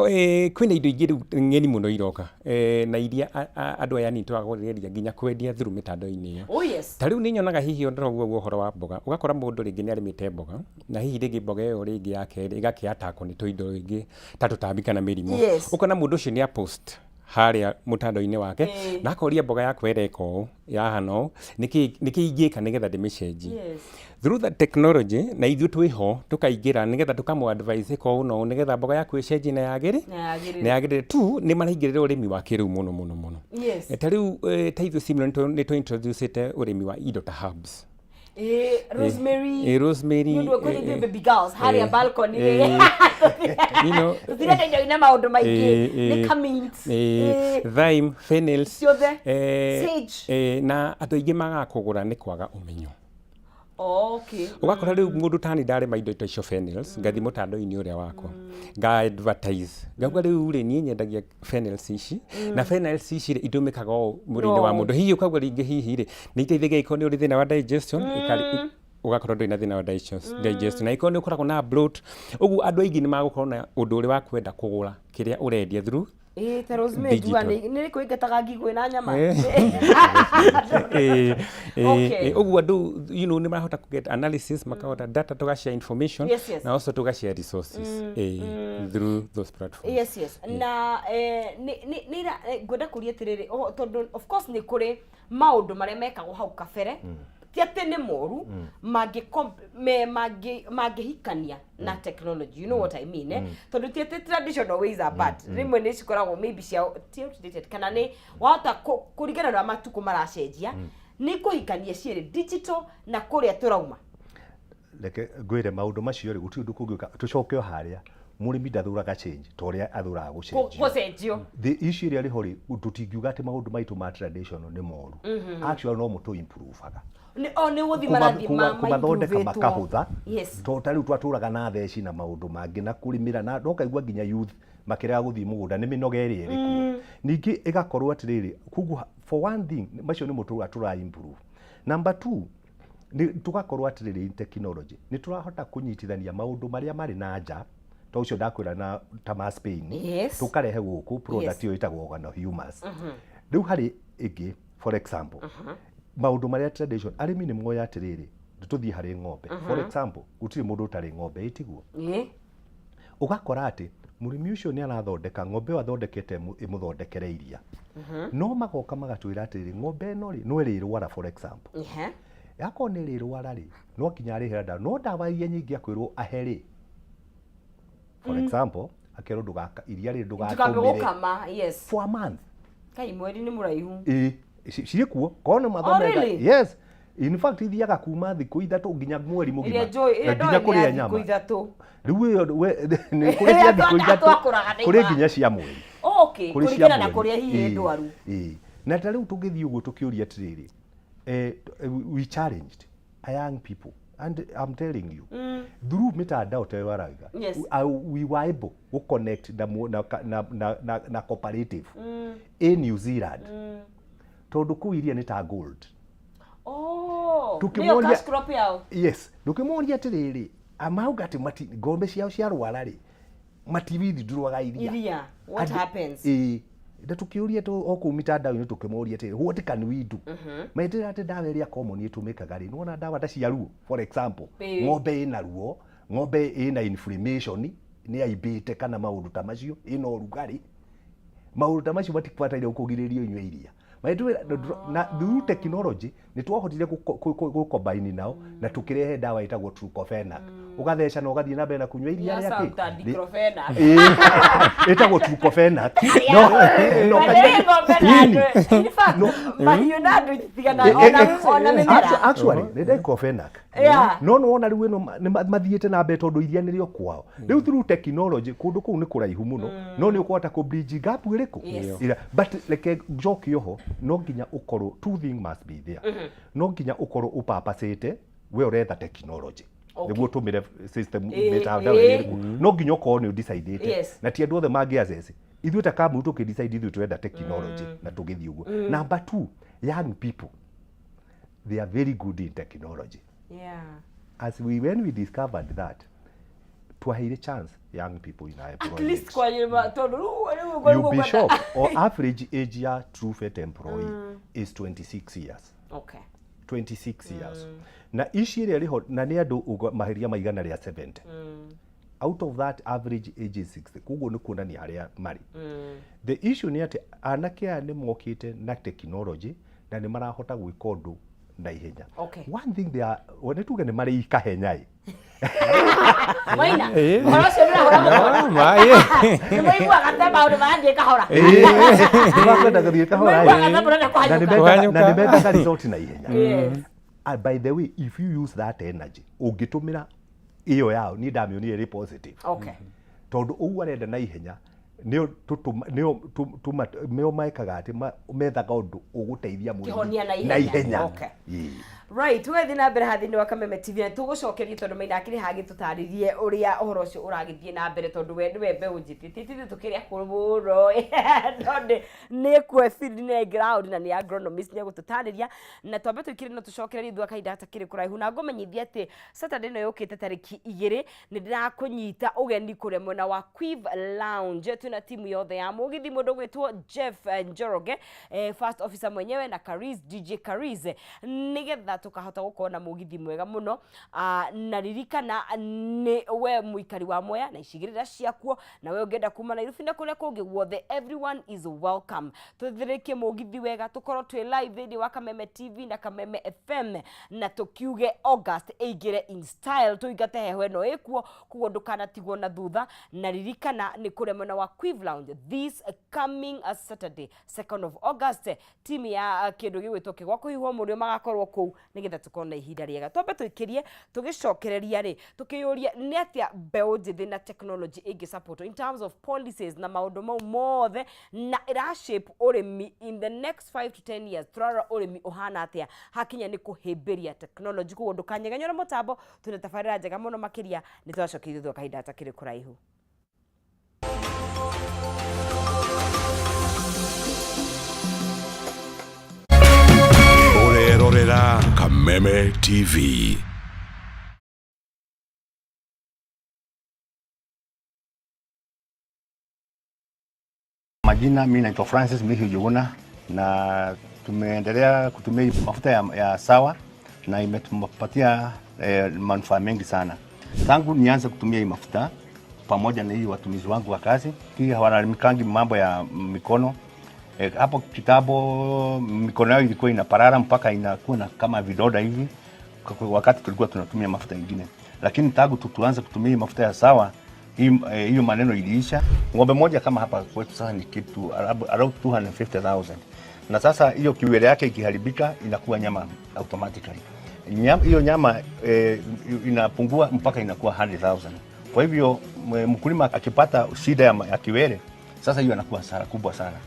kwĩna indo ingĩ rĩu ng'eni mũno iroka na iria andũ aya anini tũragũrĩrĩria nginya kwendia through mĩtandao-inĩ ĩyo. Oh yes. Ta rĩu nĩ nyonaga hihi ũndũ ũguo ũhoro wa mboga, ũgakora mũndũ rĩngĩ nĩ arĩmĩte mboga na hihi rĩngĩ mboga ĩyo rĩngĩ yake rĩ, ĩgakĩ-attack-wo nĩ tũindo rĩngĩ ta tũtambi kana mĩrimũ. Ũkona mũndũ ũcio nĩ a post harĩa mũtandao-inĩ wake na akoria mboga yakwa ĩreka ũũ, yahana ũũ, nĩkĩ nĩkĩ ingĩka nĩgetha ndĩmĩcenjie. Through the technology na ithuĩ twĩho tũkaingĩra nĩgetha tũkamũ advise ĩka ũũ na ũũ nĩgetha mboga yaku ĩcenjie na yagĩrĩ Na yagĩrĩre. na yagĩrĩre tu nĩ maraingĩrĩra ũrĩmi wa kĩrĩu mũno mũno mũno. Ta rĩu ta ithuĩ Simlo nĩ tũ introduce-ĩte ũrĩmi wa indo ta herbs. Rosemary. Rosemary. Nĩ ũndũ kwĩ ithuĩ baby girls harĩa balcony rĩ. Tũtirenda indo ina maũndũ maingĩ. Nĩ ka mint. Thyme, fennels. Ciothe. Sage. Na andũ aingĩ magaga kũgũra nĩ kwaga ũmenyo. Okay. Ũgakora rĩu mũndũ tani ndarĩma indo ta icio fennels, ngathiĩ mũtandao-inĩ ũrĩa wakwa, nga advertise, ngauga rĩu rĩ, niĩ nyendagia fennels ici, na fennels ici rĩ, itũmĩkaga ũũ mwĩrĩ-inĩ wa mũndũ. Hihi ũkauga rĩngĩ hihi rĩ, nĩ iteithagia angĩkorwo nĩ ũrĩ thĩna wa digestion, ũgakorwo ndũrĩ na thĩna wa digestion. Na angĩkorwo nĩ ũkoragwo na bloat, ũguo andũ aingĩ nĩ magũkorwo na ũndũ ũrĩa wa kwenda kũgũra kĩrĩa ũrendia through Ĩĩ, ta rosemary digital. njuga nĩ kũingataga ngigũ na nyama. Okay. Ũguo andũ nĩ marahota kũ get analysis, makahota data, tũga share information na also tũga share resources through those platforms. Yes. Na nĩ ngwenda kũria atĩrĩrĩ, tondũ of course nĩ kũrĩ maũndũ marĩa mekagwo hau kabere, ti atĩ nĩ moru, mangĩhikania na technology, you know what I mean, eh? Tondũ ti atĩ traditional ways are bad, rĩmwe nĩ cikoragwo maybe cia ti outdated, kana nĩ wahota kũringana na ũrĩa matukũ maracenjia, nĩ kũhikania cierĩ, digital na kũrĩa tũrauma. Reke ngwĩre, maũndũ macio rĩ, gũtirĩ ũndũ kũngĩũka tũcoke o harĩa, mũrĩmi ndathũraga change ta ũrĩa athũraga gũcenjio. Gũcenjio. The issue ĩrĩa rĩho rĩ, tũtingiuga atĩ maũndũ maitũ ma traditional nĩ moru. Actually no mo tũ improve-aga. O nĩ gũthiĩ marathiĩ Kũmathondeka ma-improve-ĩtwo. Makahũtha. Tondũ ta rĩu twatũraga na theci na maũndũ mangĩ na kũrĩmĩra, na no kaigua nginya youth makĩrega gũthiĩ mũgũnda nĩ mĩnoga ĩrĩa ĩrĩ kuo. Ningĩ ĩgakorwo atĩrĩrĩ, koguo for one thing macio nĩmo tũra tũra improve. Number two, nĩ tũgakorwo atĩrĩrĩ, in technology nĩ tũrahota kũnyitithania maũndũ marĩa marĩ na nja ta ũcio ndakwĩra na ta ma Spain, tũkarehe gũkũ product ĩyo ĩtagwo organohumus. Rĩu harĩ ĩngĩ, for example, maũndũ marĩa tradition arĩmi nĩ moĩ atĩrĩrĩ, tũthiĩ harĩ ng'ombe for example, gũtirĩ mũndũ ũtarĩ ng'ombe, ĩtiguo? Ĩĩ. Ũgakora atĩ mũrĩmi ũcio nĩ arathondeka ng'ombe ĩyo athondekete ĩmũthondekere iria, no magoka magatwĩra atĩrĩrĩ, ng'ombe ĩno rĩ, no ĩrĩrwara, for example. Yakorwo nĩ ĩrĩrwara rĩ, no nginya arĩhĩra ndawa, no ndawa iria nyingĩ akwĩrwo ahe rĩ, for example, akerwo ndũgaka iria rĩ, Ndũkambe ndũgatũmĩre gũkama, yes. for a month. Kai, mweri nĩ mũraihu. Ĩĩ, cirĩ kuo korwo nĩ mathomeka. Really? Yes. In fact ithiaga kuma thikũ 3 nginya mweri mũgima. Ĩrĩa njũĩ, ĩrĩa Nginya ndoĩ nĩ kũrĩa ya thikũ nyama. 3. Rĩu ĩyo nĩ kũrĩ cia thikũ 3, Twakũraga na kũrĩ iba. nginya cia mweri. Okay, Kũrĩ cia kũringana na mweri. kũrĩa hihi Ĩĩ, ndwaru. ĩĩ. Na ta rĩu tũngĩthiĩ ũguo tũkĩũria atĩrĩrĩ, we challenged a young people, and I'm telling you, through mitandao ta ĩyo arauga, we were able to connect na na na na na, na cooperative in New Zealand, tondũ kũu iria nĩ ta gold. Oh, Tukĩmoria- nĩyo cash crop yao. Yes, ndũkĩmoria atĩrĩrĩ, amauga atĩ mati ng'ombe ciao ciarwara rĩ, matiwithdrawaga iria. Iria, what happens? Ĩĩ, na tũkĩũria o kũu mitandao-inĩ tũkĩmoria atĩrĩ, what can we do? Metĩra atĩ ndawa ĩrĩa common ĩtũmĩkaga rĩ, nĩwona ndawa ta cia ruo, for example, ng'ombe ĩna ruo, ng'ombe ĩna inflammation, nĩ aimbĩte kana maũndũ ta macio, ĩna ũrugarĩ, maũndũ ta macio matibataire kũgirĩrĩrio inyue iria. Maitũ na through technology nĩ twahotire gũcombine nao na tũkĩrehe ndawa ĩtagwo Trucofenac. Ũgatheca na ũgathiĩ na mbere na kũnyua iria Ya rĩa sound ta kĩ? diclofenac. Ĩĩ, ĩtagwo Trucofenac. No, no, But rĩrĩ ng'ombe na Ĩni. andũ, in fact, mahiũ na andũ ititiganaga, ona mĩmera. Actually, nĩ diclofenac. No nĩwona rĩu ĩno nĩ mathiĩte na mbere tondũ iria nĩrĩo kwao. Rĩu through technology kũndũ kũu nĩ kũraihu mũno, no nĩ ũkũhota kũ bridge gap ĩrĩkũ? Ira, but reke njoke oho, no nginya ũkorwo two things must be there. No nginya ũkorwo ũpapacĩte we ũretha technology. Nĩguo ũtũmĩre system mĩtandao ĩrĩkũ. No nginya ũkorwo nĩ ũdecidĩte. Na ti andũ othe mangĩ access. Ithuĩ ta kambuni tũkĩ decide ithuĩ tũrenda technology na tũgĩthiĩ ũguo. Number 2, young people, they are very good in technology. As we when we discovered that, twaheire chance young people in our At least employment. kwa nyũmba, tondũ rĩu ũguo You'll nĩguo be kwenda. shocked. Or average age ya Truevet employee is 26 years. 26 years. Na ici ĩrĩa rĩho na nĩ andũ mahĩria ma 170. Out of that average age is 60. Koguo nĩ kuonania harĩa marĩ. The issue nĩ atĩ anake aya nĩ mokĩte na technology na nĩ marahota gwĩka ũndũ na ihenya. One thing they are, nĩ tuge nĩ marĩ ikahenya ĩ. Maina, ũhoro ũcio ndũrahũra mũno. No, ma, ĩ. Nĩ maiguaga ta maũndũ marathiĩ kahora. Ĩ, nĩ makwenda gũthiĩ kahora, ĩ. Nĩ maiguaga ta mũrenda Na nĩ kũhanyũka. mendaga, na nĩ mendaga result na ihenya. And by the way, if you use that energy, ũngĩtũmĩra ĩyo yao, niĩ ndamĩonire ĩrĩ positive. Tondũ ũguo arenda na ihenya, nĩo tũtũma, nĩo tũma, nĩo mekaga atĩ methaga ũndũ ũgũteithia mũrĩmi Kĩhonia na na ihenya. ihenya. Ĩĩ. Right, tũgathiĩ na mbere haha thĩinĩ wa Kameme TV na tũgũcokeria tondũ Maina akĩrĩ haha agĩtũtarĩrie ũrĩa ũhoro ũcio ũragĩthiĩ na mbere tondũ we nĩwe mbeũ njĩthĩ. Ti ithuĩ tũkĩrĩ akũrũ mũno. No nĩ kuo field nĩ ground na nĩ agronomist nĩ egũtũtarĩria. Na twambe tũikĩre no tũcokererie thutha wa kahinda gatakĩrĩ kũraihu. Na ngũmenyithia atĩ Saturday ĩno yũkĩte tarĩki 2 nĩ ndĩrakũnyita ũgeni kũrĩa mwena wa Quiv Lounge. Twĩna timu yothe ya mũgithi, mũndũ ũgwĩtwo Jeff Njoroge, first officer mwenyewe na Kariz, DJ Kariz, nĩgetha tũkahota gũkorwo na mũgithi mwega mũno. Na ririkana nĩ we mũikari wa Mwea na icigĩrĩra ciakuo, na we ũngĩenda kuma Nairobi na kũrĩa kũngĩ guothe, everyone is welcome. Tũthĩrĩkie mũgithi wega, tũkorwo twĩ live thĩinĩ wa Kameme TV na Kameme FM, na tũkiuge August ĩingĩre in style, tũingate heho ĩno ĩkuo, koguo ndũkanatigwo na thutha. Na ririkana nĩ kũrĩa mwena wa Quiv Lounge this coming Saturday 2nd of August, timu ya kĩndũ gĩgwĩtwo kĩgwa kũhuhwo mũrĩo magakorwo kũu nĩgetha tũkorwo na ihinda rĩega. Twambe tũikĩrie tũgĩcokereria rĩ, tũkĩyũria nĩ atĩa mbeũ njĩthĩ na technology ĩngĩ support in terms of policies na maũndũ mau mothe, na ĩra shape ũrĩmi in the next 5 to 10 years. Tũrarora ũrĩmi ũhana atĩa hakinya nĩ kũhĩmbĩria technology. Koguo ndũkanyegenyore mũtambo, twĩna tabarĩra njega mũno makĩria, nĩ twacokeire thutha wa kahinda gatakĩrĩ kũraihu. Ũrerorera Kameme TV. Majina, mimi naitwa Francis Mbithi Njuguna, na tumeendelea kutumia mafuta ya Sawa na imetupatia manufaa mengi sana. Tangu nianze kutumia hii mafuta pamoja na hii watumizi wangu wa kazi, hii hawalalamikangi mambo ya mikono. Hapo kitambo mikono yao ilikuwa inaparara mpaka inakuwa na kama vidoda hivi wakati tulikuwa tunatumia mafuta mengine. Lakini tangu tuanze kutumia hii mafuta ya Sawa, hiyo maneno iliisha. Ng'ombe moja kama hapa kwetu sasa ni kitu around 250,000. Na sasa hiyo kiwele yake ikiharibika inakuwa nyama automatically. Hiyo nyama inapungua mpaka inakuwa 100,000. Kwa hivyo mkulima akipata shida ya kiwele, sasa hiyo anakuwa hasara kubwa sana,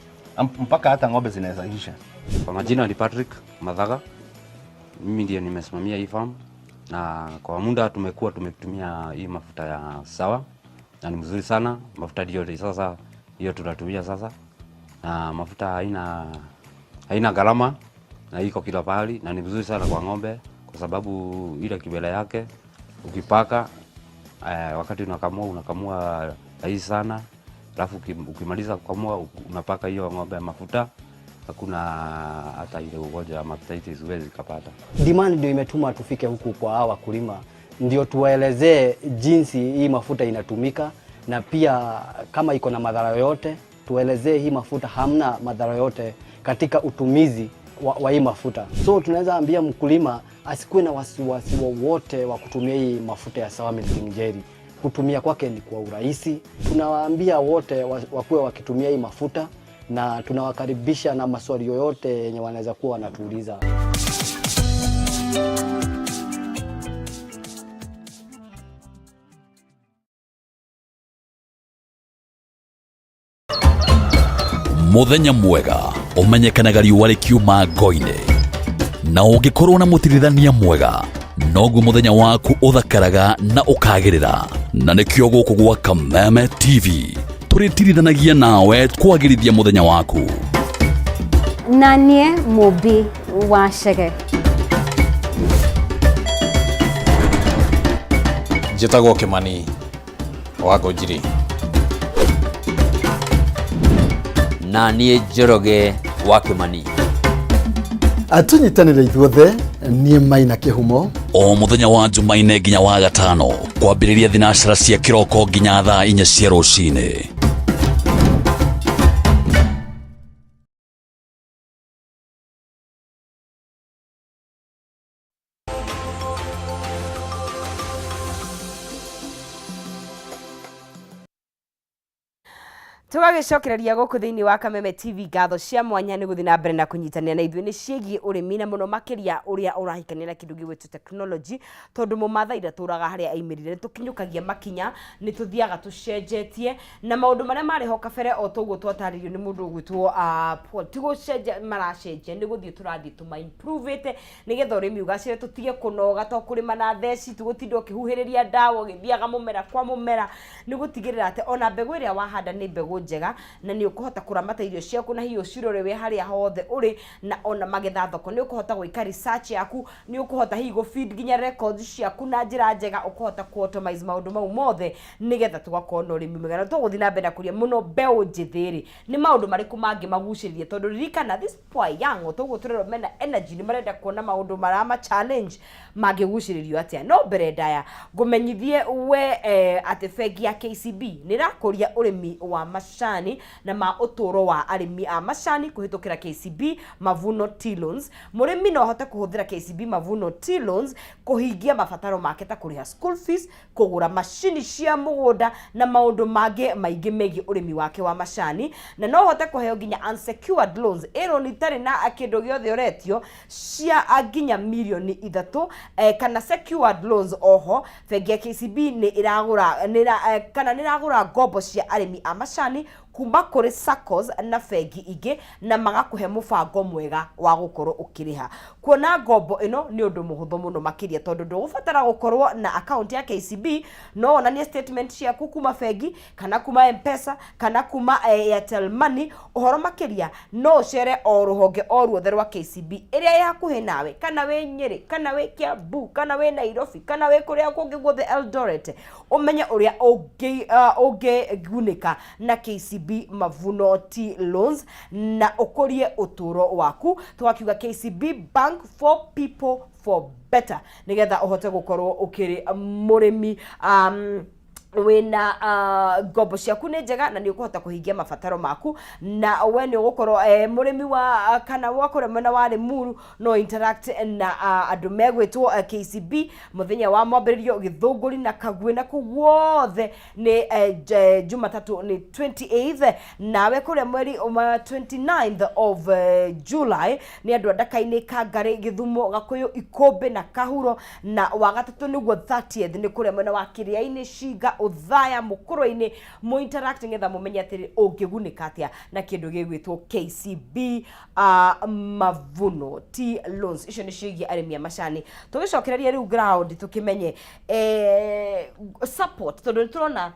mpaka hata ng'ombe zinaweza isha. Kwa majina ni Patrick Mathaga, mimi ndiye nimesimamia hii farm, na kwa muda tumekuwa tumetumia hii mafuta ya Sawa na ni mzuri sana. Mafuta ndio sasa hiyo tunatumia sasa, na mafuta haina gharama na iko kila pahali, na ni mzuri sana kwa ng'ombe kwa sababu ile kibele yake ukipaka wakati unakamua rahisi sana, alafu ukimaliza kukamua unapaka hiyo ng'ombe mafuta, hakuna hata ile ugonjwa ya mastitis huwezi kupata. Demand ndio imetuma tufike huku kwa hawa wakulima, ndio tuwaelezee jinsi hii mafuta inatumika, na pia kama iko na madhara yoyote tuelezee hii mafuta hamna madhara yoyote katika utumizi wa hii mafuta. So tunaweza ambia mkulima asikuwe na wasiwasi wowote wa kutumia hii mafuta ya Sawa Milking Jelly. Kutumia kwake ni kwa urahisi. Tunawaambia wote wakuwe wakitumia hii mafuta, na tunawakaribisha na maswali yoyote yenye wanaweza kuwa wanatuuliza. Muthenya mwega umenyekanaga riũa rĩkiuma ngo-inĩ, na ũngĩkorwo na mũtirithania mwega noguo mũthenya waku ũthakaraga na ũkagĩrĩra. Na nĩkĩo gũkũ gwa Kameme TV tũrĩtirithanagia nawe kwagĩrithia mũthenya waku. Na niĩ Mũmbi wa Chege. Njĩtagwo Kimani wa Ngũnjiri. Na niĩ Njoroge wa Kimani. Tũnyitanĩre ithuothe, niĩ Maina Kĩhumo. O mũthenya wa Jumaine nginya wa gatano, kwambĩrĩria thinacara cia kĩroko nginya thaa 4 cia rũcinĩ. Tũgagĩcokereria gũkũ thĩinĩ wa Kameme TV ngatho cia mwanya nĩ gũthiĩ na mbere na kũnyitanĩra na ithuĩ nĩ ciĩgiĩ ũrĩmi, na mũno makĩria ũrĩa ũrahikania na kĩndũ gĩgwĩtwo technology, tondũ mũmathai ndatũraga harĩa aimĩrire. Nĩ tũkinyũkagia makinya, nĩ tũthiaga tũcenjetie na maũndũ marĩa marĩ ho kabere, o toguo twatarĩrio nĩ mũndũ ũgwĩtwo Paul, ti gũcenjia maracenjia, nĩ gũthiĩ tũrathiĩ tũma-improve-ĩte nĩgetha ũrĩmi ũgacĩre, tũtige kũnoga to kũrĩma na theci, tũgũtinda ũkĩhuhĩrĩria ndawa ũgĩthiaga mũmera kwa mũmera, nĩ gũtigĩrĩra atĩ ona mbegũ ĩrĩa wahanda nĩ mbegũ njega na nĩ ũkũhota kũramata irio ciaku na hihi ũcirore wĩ harĩa hothe ũrĩ, na ona magetha thoko nĩ ũkũhota gwĩka research yaku, nĩ ũkũhota hihi gũ-feed nginya records ciaku na njĩra njega, ũkũhota ku-automize maũndũ mau mothe nĩgetha tũgakorwo na ũrĩmi mwega. Na tũgũthiĩ na mbere na kũria mũno mbeũ njĩthĩ rĩ, nĩ maũndũ marĩkũ mangĩ magucĩrĩria, tondũ ririkana this poor young, o toguo tũrerwo mena energy, nĩ marenda kuona maũndũ marama challenge mangĩgucĩrĩrio atĩa. No mbere ndaya ngũmenyithie we atĩ bengi ya KCB nĩ ĩrakũria ũrĩmi wa macani na ma ũtũũro wa arĩmi a macani kũhĩtũkĩra KCB Mavuno Tea Loans. Mũrĩmi no ahote kũhũthĩra KCB Mavuno Tea Loans kũhingia mabataro make ta kũrĩha school fees, kũgũra macini cia mũgũnda na maũndũ mangĩ maingĩ megiĩ ũrĩmi wake wa macani. Na no ũhote kũheo nginya unsecured loans, ĩ loan itarĩ na kĩndũ gĩothe ũretio, cia nginya mirioni 3, kana secured loans. Oho bengi ya KCB nĩ ĩragũra, nĩ kana nĩ ĩragũra ngombo cia arĩmi a macani kuma kũrĩ SACCOs na bengi ingĩ, na magakũhe mũbango mwega wa gũkorwo ũkĩrĩha. Kuona ngombo ĩno nĩ ũndũ mũhũthũ mũno makĩria, tondũ ndũgũbatara gũkorwo na account ya KCB. No wonanie statement ciaku kuma bengi, kana kuma M-Pesa, kana kuma Airtel Money. Ũhoro makĩria no ũcere o rũhonge o ruothe rwa KCB ĩrĩa ĩ hakuhĩ nawe, kana wĩ Nyĩrĩ, kana wĩ Kiambu, kana wĩ Nairobi, kana wĩ kũrĩa kũngĩ guothe Eldoret, ũmenye ũrĩa ũngĩgunĩka na KCB Mavuno Tea Loans na ũkũrie ũtũũro waku. Tũgakiuga KCB Bank, for people, for better, nĩgetha ũhote gũkorwo ũkĩrĩ mũrĩmi. Wĩna ngombo ciaku nĩ njega na nĩ ũkũhota kũhingia mabataro maku, na we nĩ ũgũkorwo mũrĩmi wa kana wa kũrĩa mwena wa Limuru no interact na andũ megwĩtwo KCB mũthenya wa mwambĩrĩrio Gĩthũngũri na Kagwĩ na kũu guothe nĩ Jumatatũ nĩ 28th. Nawe kũrĩa mweri wa 29th of July nĩ andũ a Ndaka-inĩ, Kangarĩ, Gĩthumo, Gakũyũ, Ikũmbĩ na Kahuro. Na wa gatatũ nĩguo 30th nĩ kũrĩa mwena wa Kĩrĩa-inĩ, Cinga, Ũthaya, Mũkũrwe-inĩ. Mũ interact nĩgetha mũmenye atĩrĩ ũngĩgunĩka atĩa na kĩndũ gĩgwĩtwo KCB Mavuno Tea Loans. Icio nĩ ciĩgiĩ arĩmi a macani. Tũgĩcokereria rĩu ground tũkĩmenye support, tondũ nĩ tũrona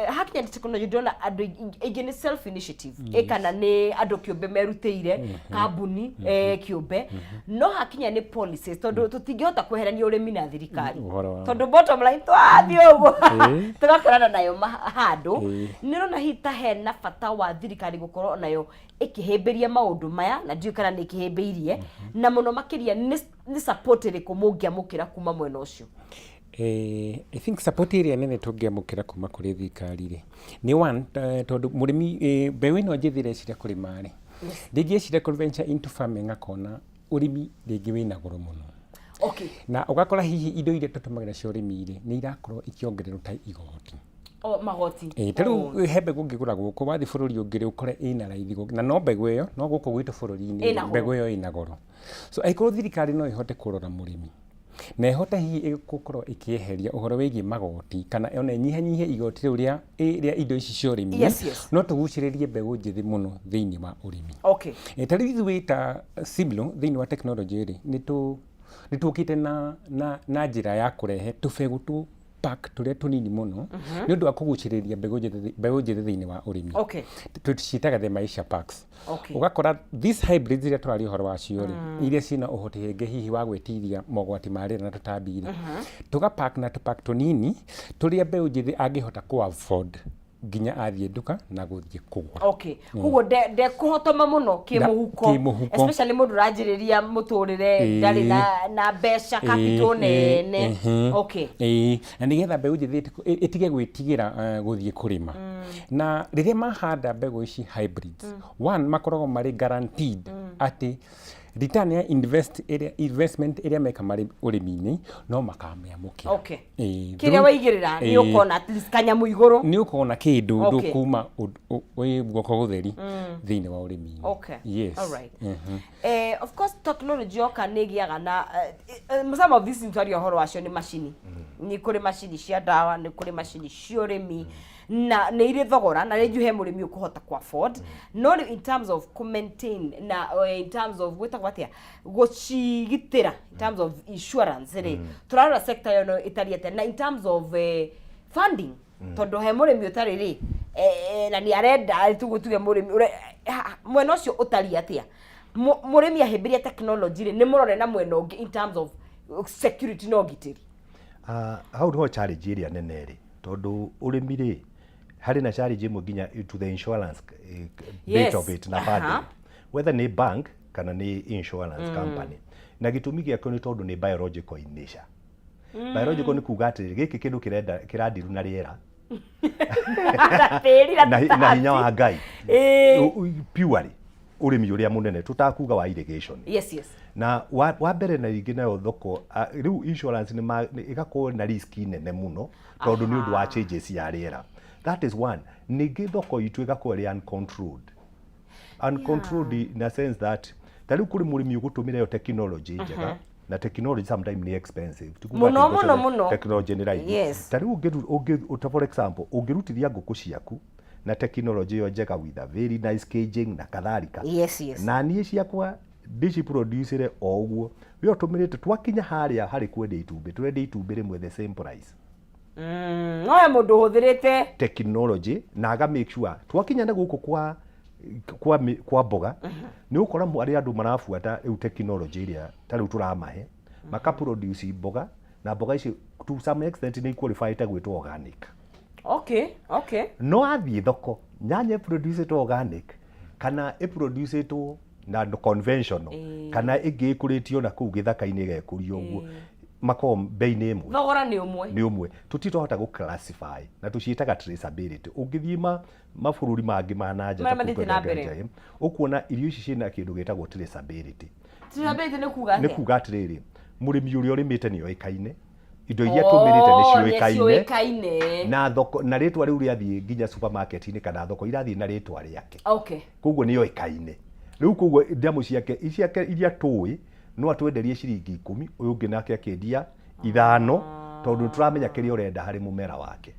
hakinya nĩ technology, ndĩrona andũ aingĩ nĩ self initiative, kana nĩ andũ kĩũmbe merutĩire, kambuni kĩũmbe, no hakinya nĩ policies, tondũ tũtingĩhota kweherania ũrĩmi na thirikari. Ũhoro wa Tondũ bottom line twathiĩ ũguo tũgakorana nayo handũ. Nĩ ũrona hihi ta hena bata wa thirikari gũkorwo nayo ĩkĩhĩmbĩria maũndũ maya, na ndiũĩ kana nĩ ĩkĩhĩmbĩirie, na mũno makĩria nĩ support ĩrĩkũ mũngĩamũkĩra kuma mwena ũcio? I think support ĩrĩa nene tũngĩamũkĩra kuma kũrĩ thirikari rĩ, nĩ one, tondũ mũrĩmi mbeũ ĩno njĩthĩ ĩreciria kũrĩma rĩ, rĩngĩ eciria kũ venture into farming akona ũrĩmi rĩngĩ wĩna goro mũno. Na ũgakora hihi indo iria tũtũmagĩra cia ũrĩmi rĩ, nĩ irakorwo ikĩongererwo ta igoti. O, magoti. Ta rĩu he mbegũ ũngĩgũra gũkũ, wathiĩ bũrũri ũngĩ rĩ, ũkore ĩna raithi na no mbegũ ĩyo, no gũkũ gwitũ bũrũri-inĩ Ĩna goro. Mbegũ ĩyo ĩna goro. So angĩkorwo thirikari no ĩhote kũrora mũrĩmi na ĩhote hihi gũkorwo ĩkĩeheria ũhoro wĩgiĩ magoti kana ona ĩnyihanyihie igoti rĩu rĩa indo ici cia ũrĩmi, no tũgucĩrĩrie mbegũ njĩthĩ mũno thĩinĩ wa ũrĩmi. Ta rĩu ithuĩ ta Simlo thĩinĩ wa technology rĩ, nĩ tũkĩte na njĩra ya kũrehe tũbegũ tũ pack tũrĩa tũnini mũno nĩ ũndũ wa kũgucĩrĩria mbeũ njĩthĩ thĩinĩ wa ũrĩmi. Tũciĩtaga the Maisha Packs. Ũgakora these hybrids iria tũraria ũhoro wacio rĩ, iria ciĩna ũhoti rĩngĩ hihi wa gwĩtiria mogwati ma rĩera na tũtambi rĩ, tũga pack na tũpack tũnini tũrĩa mbeũ njĩthĩ angĩhota kũ afford nginya athiĩ nduka na gũthiĩ kũgũra. Koguo ndekũhotoma mũno kĩmũhuko. Kĩmũhuko. Especially mũndũ ũranjĩrĩria mũtũrĩre, ndarĩ na mbeca capital nene. Ĩĩ, na nĩgetha mbeũ njĩthĩ ĩtige gwĩtigĩra gũthiĩ kũrĩma. Na rĩrĩa mahanda mbegũ ici hybrids, one, makoragwo marĩ guaranteed atĩ return ya invest ĩrĩa investment ĩrĩa meka marĩ ũrĩmi-inĩ no makamĩamũkĩra. Kĩrĩa waigĩrĩra nĩ ũkona at least kanyamũ igũrũ. Nĩ ũkona kĩndũ, ndũkuma wĩ guoko gũtheri thĩinĩ wa ũrĩmi-inĩ. Yes. All right. Of course technology yoka nĩ ĩgĩaga na some of these things twaria ũhoro wacio nĩ macini. Nĩ kũrĩ macini cia ndawa, nĩ kũrĩ macini cia ũrĩmi, na nĩ irĩ thogora, na rĩngĩ he mũrĩmi ũkũhota ku afford, no rĩu in terms of ku maintain na in terms of gwĩtagwo atĩa, gũcigitĩra, in terms of insurance rĩ, tũrarora sector ĩyo no ĩtariĩ atĩa, na in terms of funding, tondũ he mũrĩmi ũtarĩ rĩ na nĩ arenda tuge mũrĩmi mwena ũcio ũtariĩ atĩa? Mũrĩmi ahĩmbĩria technology rĩ, nĩ mũrore na mwena ũngĩ in terms of security na ũgitĩri. Hau niho challenge ĩrĩa nene ĩrĩ, tondũ ũrĩmi rĩ, harĩ na challenge ĩmwe nginya to the insurance bit of it na funding, whether nĩ bank kana nĩ insurance company. Na gĩtũmi gĩakĩo nĩ tondũ nĩ biological in nature. Biological nĩ kuga atĩrĩrĩ, gĩkĩ kĩndũ kĩrenda kĩrandiru na rĩera na tĩri na na hinya wa Ngai. Purely ũrĩmi ũrĩa mũnene tũtakuga wa irrigation. Na wa mbere na rĩngĩ nayo thoko rĩu insurance nĩ ĩgakorwo na risk nene mũno tondũ nĩ ũndũ wa changes ya rĩera. That is one. Ningĩ thoko itũ ĩgakorwo ĩrĩ uncontrolled, uncontrolled in a sense that ta rĩu kũrĩ mũrĩmi ũgũtũmĩra ĩyo technology njega, na technology sometimes nĩ expensive. Ti kuga Mũno, atĩ indo mũno, ciothe mũno. technology nĩ raithi. Ta rĩu ta for example, ũngĩrutithia ngũkũ ciaku na technology ĩyo njega with a very nice caging na kadhalika, na niĩ ciakwa ndĩciproducire o ũguo we ũtũmĩrĩte, twakinya harĩa harĩ kwendia itumbĩ, twendia itumbĩ rĩmwe the same price. No he mũndũ ũhũthĩrĩte technology na aga make sure. Twakinya na gũkũ kwa mboga, nĩ ũkora arĩa andũ marabuata rĩu technology ĩrĩa ta rĩu tũramahe, maka produce mboga, na mboga ici to some extent nĩ qualified gwĩtwo organic. No athiĩ thoko, nyanya ĩproducĩtwo organic kana ĩproducĩtwo na conventional kana ĩngĩ ĩkũrĩtio na kũu gĩthaka-inĩ ĩgekũrio ũguo. Makoragwo bei nĩ ĩmwe. Thogora nĩ ũmwe. Nĩ ũmwe. Tũtirĩ twahota gũ classify na tũciĩtaga traceability. Ũngĩthiĩ ma mabũrũri mangĩ ma na nja Marĩa ta mathiĩte kũu na kwenda mbere. nja, ũkuona irio ici ciĩna kĩndũ gĩtagwo traceability. Traceability nĩ kuga Nĩ atĩa? kuga atĩrĩrĩ, mũrĩmi ũrĩa ũrĩmĩte nĩ oĩkaine, indo iria atũmĩrĩte nĩ Oh, nĩ ciũĩkaine, ciũĩkaine. na thoko na rĩtwa rĩu rĩathiĩ nginya supermarket-inĩ kana thoko irathiĩ na rĩtwa rĩake. Koguo nĩ oĩkaine. Rĩu koguo ndamu ciake ciake iria tũĩ no atwenderie ciringi 10, ũyũ ũngĩ nake akĩendia 5, tondũ nĩ tũramenya kĩrĩa ũrenda harĩ mũmera wake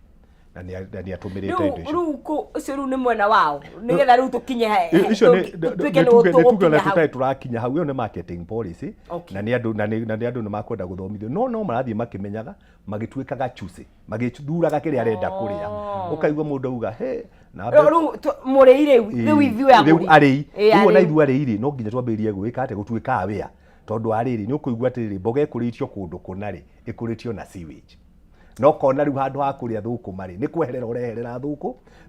na nĩ atũmĩrĩte indo Rĩu icio. rĩu ũcio rĩu nĩ mwena wao nĩgetha rĩu tũkinye Icio nĩ tuĩke nĩ tuge nĩ nĩ tuge tũgũkinya ona hau. tũtarĩ tũrakinya hau. Ĩyo nĩ marketing policy na nĩ andũ na nĩ andũ nĩ makwenda gũthomithio, no marathiĩ makĩmenyaga, magĩtuĩkaga choosy, magĩthuraga kĩrĩa arenda kũrĩa. Ũkaigua mũndũ auga he na Rĩu mũrĩi rĩu rĩu ithuĩ rĩu agũri. Arĩi. Ĩ, Rĩu ona arĩi. ithuĩ arĩi rĩ, no nginya twambĩrĩrie gwĩka atĩ gũtuĩka aware, tondũ arĩrĩ nĩ ũkũigua atĩrĩrĩ, mboga ĩkũrĩtio kũndũ kũna rĩ, ĩkũrĩtio na sewage, na ũkona rĩu handũ ha kũrĩa thũkũma rĩ, nĩ kweherera ũreherera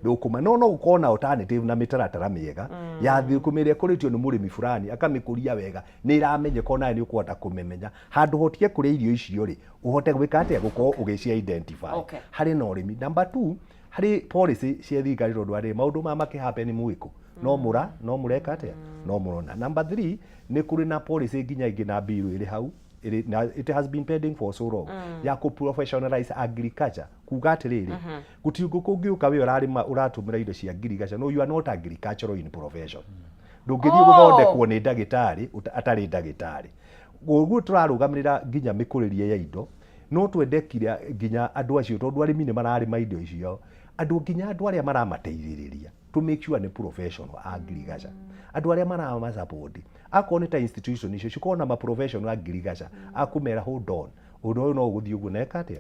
thũkũma, no gũkorwo na alternative na mĩtaratara mĩega ya thũkũma ĩrĩa ĩkũrĩtio nĩ mũrĩmi fulani akamĩkũria wega, nĩ ĩramenyeka, onawe nĩ ũkũhota kũmĩmenya. Handũ hotige kũrĩa irio icio rĩ, ũhote gwĩka atĩa gũkorwo ũgĩci identify. Harĩ na ũrĩmi. Number two, harĩ policy cia thirikari, tondũ arĩ maũndũ maya makĩ happen mwĩkũ no mũra no mũreka atĩa no mũrona. Number three, nĩ kũrĩ na policy nginya ĩngĩ na bill ĩrĩ hau ĩrĩ na it has been pending for so long ya kũ professionalize agriculture, kuga atĩrĩrĩ, gũtirĩ kũngĩũka we ũrarĩma ũratũmĩra indo cia ngirigaca, no you are not agricultural in profession, ndũngĩthiĩ gũthondekwo nĩ ndagĩtarĩ atarĩ ndagĩtarĩ. Ũguo tũrarũgamĩrĩra nginya mĩkũrĩrie ya indo, no twende kira nginya andũ acio, tondũ arĩmi nĩ mararĩma indo icio, andũ nginya andũ arĩa maramateithĩrĩria to make sure nĩ professional agriculture, andũ arĩa marama support, akorwo nĩ ta institution icio cikorwo na ma professional agriculture akũmera, "Hold on, ũndũ ũyũ no ũgũthiĩ ũguo na eka atĩa?"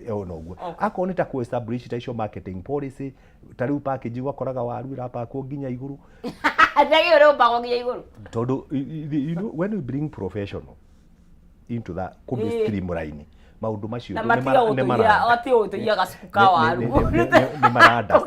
Ũũ no ũguo. Akorwo nĩ ta kũ establish ta icio marketing policy, ta rĩu package ũgakoraga waru ĩrapakwo nginya igũrũ. Ndagĩ ũrĩa ũmbagwo nginya igũrũ. Tondũ when we bring professional into that kũmĩ streamline maũndũ macio Na nĩ matige nĩ gũtũiya, matige gũtũiya gacuku ka waru. Nĩ maranda.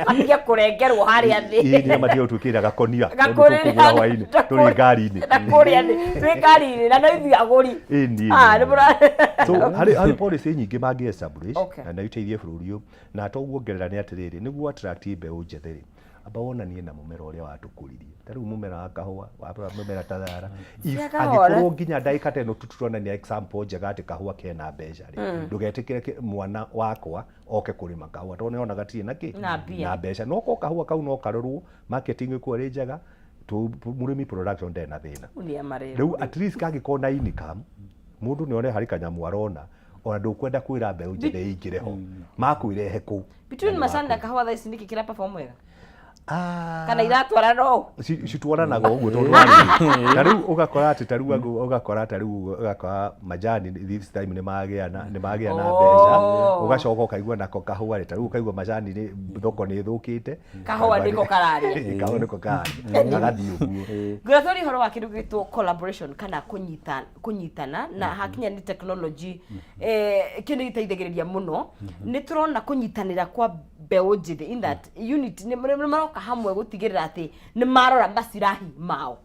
Matige kũrengerwo harĩa thĩ. Ĩĩ, nĩ matige gũtwĩkĩrĩra gakonia tondũ tũkũgũra hwainĩ tũrĩ ngari-inĩ. Na kũrĩa thĩ twĩ ngari-inĩ na no ithuĩ agũri. Ĩĩ, niĩ, Ah, niĩ. nĩ mũra- So harĩ policy nyingĩ mangĩ establish na iteithie bũrũri ũyũ, na to guongerera nĩ atĩrĩrĩ, nĩguo attract mbeũ njĩthĩ rĩ, amba wonanie na mũmera ũrĩa watũkũririe, ta rĩu mũmera wa kahũa wa mũmera ta thara. If Cia kahũa, angĩkorwo nginya ndagĩka ta ĩno tũronania example njega atĩ kahũa kena mbeca rĩ, ndũgetĩkĩre mwana wakwa oke kũrĩma kahũa tondũ nĩona gatirĩ na kĩ Na mbia. Na mbeca. No korwo kahũa kau no karorwo, marketing ĩkorwo ĩrĩ njega, mũrĩmi production ndarĩ na thĩna. Rĩu nĩ amarerwo. Rĩu at least kangĩkorwo na income, mũndũ nĩ one harĩ kanyamũ arona, ona ndũkwenda kwĩra mbeũ njĩthĩ ĩingĩre ho, makwĩrehe kũu. Between Na nĩ macani na makwĩra. kahũa thaa ici nĩkĩ kĩra perform wega? Ah. Kana iratwarana ũũ? Citwaranaga ũguo, tondũ warĩ ta rĩu ũgakora atĩ ta rĩu ũgakora ta rĩu ũgakora majani this time nĩ magĩa na mbeca. Ũgacoka ũkaigua nako kahũa rĩ, ta rĩu ũkaigua majani nĩ thoko nĩ ĩthũkĩte. Kahũa nĩko kararĩa. Kahũa nĩko kararĩa, gagathiĩ ũguo. Ngwĩra twarie ũhoro wa kĩndũ gĩtwo collaboration kana kũnyitana na hakinya nĩ technology, kĩu nĩ gĩteithagĩrĩria mũno. Nĩ tũrona kũnyitanĩra kwa mbeũ njĩthĩ in that unit, nĩ maroka hamwe gũtigĩrĩra atĩ nĩ marora macirahi mao.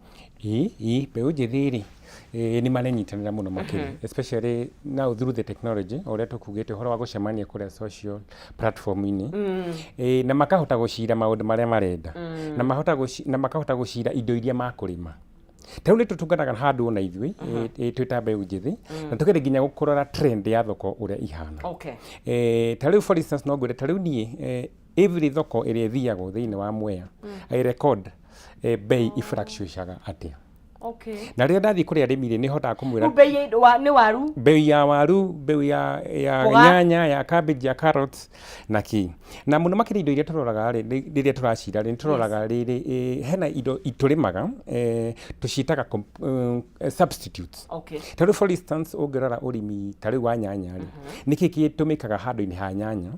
Ĩ mbeũ njĩthĩ rĩ, nĩ marenyitanĩra mũno makĩria, especially now through the technology, o ũrĩa tũkugĩte ũhoro wa gũcemania kũrĩa social platform-inĩ, na makahota gũcira maũndũ marĩa marenda, na makahota gũcira indo iria makũrĩma. Ta rĩu nĩ tũtũnganaga handũ ona ithuĩ twĩ ta mbeũ njĩthĩ na tũgerie nginya kũrora trend ya thoko ũrĩa ihana. Ta rĩu for instance no ngwĩre, ta rĩu niĩ every thoko ĩrĩa ĩthiagwo thĩinĩ wa Mwea, I record bei ifluctuacaga atĩa. Na rĩrĩa ndathiĩ kũrĩ arĩmi rĩ, nĩ hotaga kũmwĩra Rĩu bei nĩ waru. Bei ya waru, bei ya Mboga. nyanya, ya cabbage, ya carrots na kĩ. Na mũno makĩria indo iria tũroraga rĩ, rĩrĩa tũracira rĩ, nĩ tũroraga rĩrĩ, hena indo tũrĩmaga, tũciĩtaga substitutes. Ta rĩu for instance ũngĩrora ũrĩmi ta rĩu wa nyanya rĩ, nĩkĩ gĩtũmĩkaga handũ-inĩ ha nyanya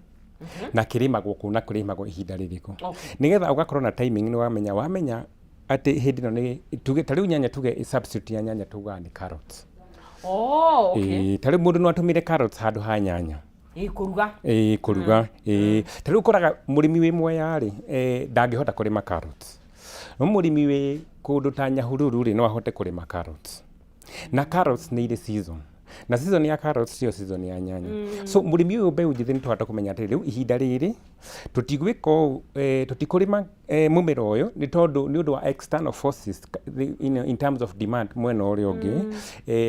na kĩrĩmagwo kũ na kũrĩmagwo ihinda rĩrĩkũ? Nĩgetha ũgakorwo na timing, nĩ wamenya atĩ hĩndĩ ĩno nĩ tuge ta rĩu nyanya, tuge substitute ya nyanya tugaga nĩ carrots. Oh, okay. Ĩĩ, ta rĩu mũndũ no atũmĩre carrots handũ ha nyanya. Ĩ, kũruga. Ĩĩ, kũruga. Ĩĩ, ta rĩu ũkoraga mũrĩmi wĩ Mwea rĩ, ndangĩhota kũrĩma carrots, no mũrĩmi wĩ kũndũ ta Nyahururu rĩ, no ahote kũrĩma carrots. Na carrots nĩ irĩ season. Na season ya carrots tiyo season ya nyanya. So mũrĩmi ũyũ mbeũ njĩthĩ nĩ tũhota kũmenya atĩrĩ, rĩu ihinda rĩrĩ tũtigwĩka ũũ, tũtikũrĩma mũmera ũyũ nĩ tondũ nĩ ũndũ wa external forces in terms of demand mwena ũrĩa ũngĩ,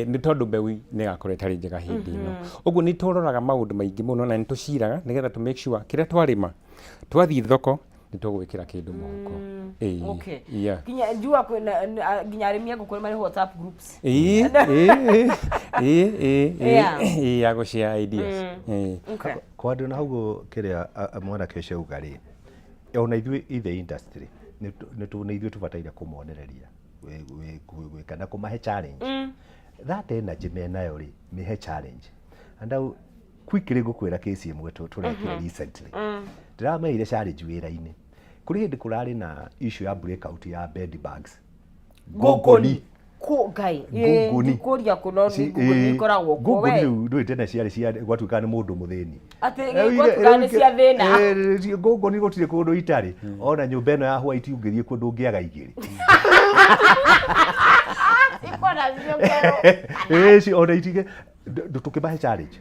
nĩ tondũ mbeũ nĩ ĩgakorwo ĩtarĩ njega hĩndĩ ĩno. Ũguo nĩ tũroraga maũndũ maingĩ mũno na nĩ tũciraga nĩgetha tũ make sure kĩrĩa twarĩma twathiĩ thoko nĩ tũgwĩkĩra kĩndũ mũhuko. Ĩĩ, Okay. yeah. Nginya njua kwĩna nginya arĩmi a ngũkũ nĩ marĩ WhatsApp groups. Ĩĩ, ĩĩ, ĩĩ, ĩĩ, ĩĩ, Yeah. ĩĩ, ya gũ share ideas. Ĩĩ. Okay. Kwandũ na hau kĩrĩa mwanake ũcio auga rĩ, ona ithuĩ in the industry nĩ nĩ ithuĩ tũbataire kũmonereria gwĩka na kũmahe challenge. That energy menayo rĩ, mĩhe challenge. And now quickly ngũkwĩra case ĩmwe tũrekire recently. Ndĩrameire challenge wĩra-inĩ. Kũrĩ hĩndĩ kũrarĩ na issue ya breakout ya bed bugs. Ngũngũni. Kũ ngai. Ngũngũni. Kũria kũno nĩ ngũngũni ikoragwo kuo Ngũngũni we. rĩu ndũĩ tene ciarĩ cia gwatuĩkaga nĩ mũndũ mũthĩni. Atĩ Rĩu gwatuĩkaga nĩ rĩu cia thĩna. Ngũngũni gũtirĩ kũndũ itarĩ. Ona nyũmba ĩno ya white ũngĩthiĩ kuo ndũngĩaga igĩrĩ. Ikona cio ngerũ. Ĩĩ, ona itige tũkĩmahe challenge.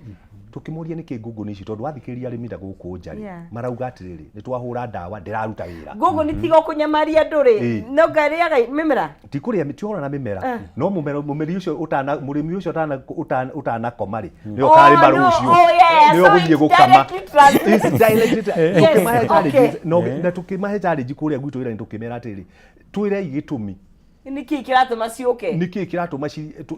Tũkĩmoria nĩkĩ ngũngũni ici, tondũ wathikĩrĩria arĩmi na gũkũ nja rĩ, marauga atĩrĩrĩ, nĩ twahũra ndawa ndĩraruta wĩra. Ngũngũni tiga kũnyamaria andũ rĩ, no ngarĩaga mĩmera. Ti kũrĩa, ti ũhoro na mĩmera, no mũmera mũmeri ũcio ũtana mũrĩmi ũcio ũtana ũtanakoma rĩ, nĩwe Oh, ũkarĩma no. rũciũ. Oh, yeah. Nĩwe So ũgũthiĩ it's gũkama. directly translated. It's directly Yes, tũkĩmahe okay. challenges, na tũkĩmahe challenge kũrĩa gwitũ wĩra-inĩ, tũkĩmera atĩrĩrĩ, twĩrei gĩtũmi. Nĩkĩ kĩratũma ciũke? Nĩkĩ kĩratũma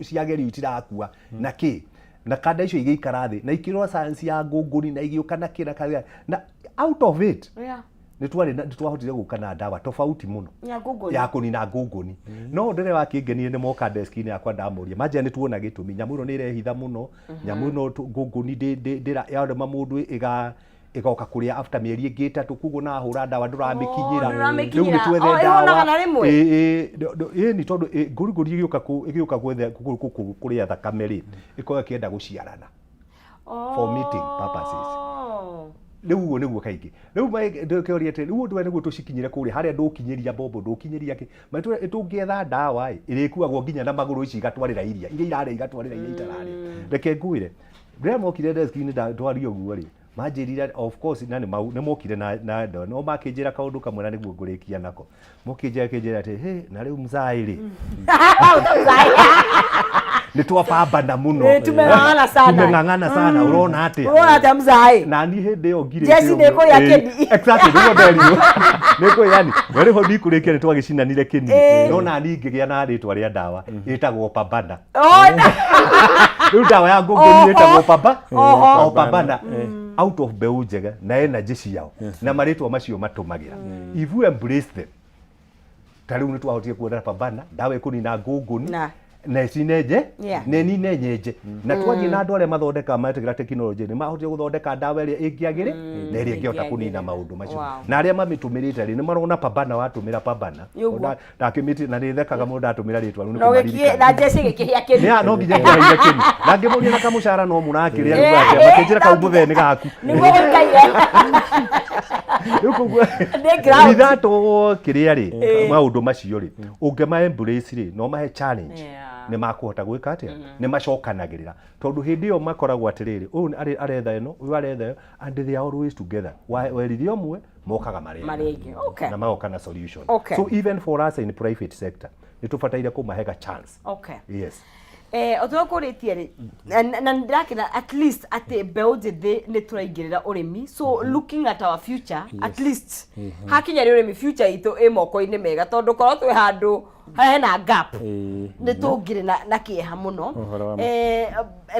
ciagerio itirakua na kĩ na kanda icio igĩikara thĩ na ikĩrora science ya ngũngũni na igĩũka na kĩ na kĩ na out of it nĩ twarĩ nĩ twahotire gũka na ndawa tofauti mũno Ya ngũngũni. Ya kũnina ngũngũni. No ũndũ ũrĩa wakĩngenirie nĩ moka desk-inĩ yakwa ndamũria, manjĩra nĩ tuona gĩtũmi, nyamũ ĩno nĩ ĩrehitha mũno, nyamũ ĩno ngũngũni yarũma mũndũ ĩga ĩgoka kũrĩa after mĩeri ĩngĩ 3, koguo na wahũra ndawa ndũramĩkinyĩra. Oh, ndũramĩkinyĩra. Rĩu nĩ twethe Oh, ndawa. ĩhũnaga na rĩmwe? Ĩĩ, ĩĩ, nĩ tondũ ngũrigũri ĩgĩũka ĩgĩũka gwetha kũrĩa thakame rĩ, ĩkoragwo ĩkĩenda gũciarana for mating purposes. Rĩu ũguo nĩguo kaingĩ rĩu ndĩkĩoria atĩrĩ, rĩu ũndũ ũyũ nĩguo tũcikinyĩre kũrĩa harĩa ndũkinyĩria mbombo, ndũkinyĩria kĩ maitũ, tũngĩetha ndawa ĩ ĩrĩkuagwo nginya na magũrũ, ici igatwarĩra iria iria irarĩa, igatwarĩra iria itararĩa. Reke ngwĩre, rĩrĩa mokire desk-inĩ twaria ũguo rĩ, manjĩrire of course na nĩ mokire na ndawa, no makĩnjĩra kaũndũ kamwe na nĩguo ngũrĩkia nako. Mokĩnjĩra kĩnjĩra atĩ he na rĩu mzai rĩ, nĩ twapambana mũno. Tumeng'ang'ana sana. Tumeng'ang'ana sana, ũrona atĩa? Ũrona atĩa mzai? Na niĩ hĩndĩ ĩyo ngirĩte Jeci ũguo. nĩ ĩkũrĩa kĩni. Exactly, nĩguo nderirwo nĩ kũrĩa, yani we rĩho ndikũrĩkia nĩ twagĩcinanire kĩni, no nani ngĩgĩa na rĩtwa rĩa ndawa ĩtagwo pambana. Oh, Rĩu ndawa ya ngũngũni ĩtagwo pamba Oho. o pambana, out of mbeũ njega na energy ciao na marĩtwa macio matũmagĩra. If you embrace them, ta rĩu nĩ twahotire kuona pambana, ndawa ĩkũnina ngũngũni Na. na ĩcinenje na ĩnine nyenje, na twathiĩ na andũ arĩa mathondekaga metĩkĩra tekinoronjĩ nĩ mahotire gũthondeka ndawa ĩrĩa ĩngĩagĩrĩ na ĩrĩa ĩngĩhota kũnina maũndũ macio. Na arĩa mamĩtũmĩrĩte rĩ, nĩ marona pambana, watũmĩra pambana. Nĩũguo. Ndakĩmĩti na nĩ thekaga mũndũ ndatũmĩra rĩtwa rĩu nĩ Na ũgĩkie kũmaririkana. na njeci gĩkĩhĩa kĩni. Nĩ no nginya ngĩhaire kĩni na ngĩmũria na kamũcara no mũrakĩrĩa rĩu atĩa, makĩnjĩra kau mũthee nĩ gaku. Nĩguo gũikaire. Rĩu koguo Nĩ ground. without kĩrĩa rĩ, maũndũ macio rĩ, ũngĩma embrace rĩ, no mahe challenge, nĩ makũhota gwĩka atĩa, nĩ macokanagĩrĩra, tondũ hĩndĩ ĩyo makoragwo atĩrĩrĩ, ũyũ aretha ĩno, ũyũ aretha ĩyo, and they are always together. Werithia ũmwe, mokaga marĩ Marĩ aingĩ. Okay. na magoka na solution. Okay. So even for us in private sector nĩ tũbataire kũmahe chance. Okay. Yes. O ta ũkũrĩtie rĩ, na nĩndĩrakena at least atĩ mbeũ njĩthĩ nĩ tũraingĩrĩra ũrĩmi, so looking at our future, at least hakinya nĩ ũrĩmi, future itũ ĩ moko-inĩ mega, tondũ korwo twĩ handũ hena gap nĩ tũngĩrĩ na kĩeha mũno. Ũhoro wa ma.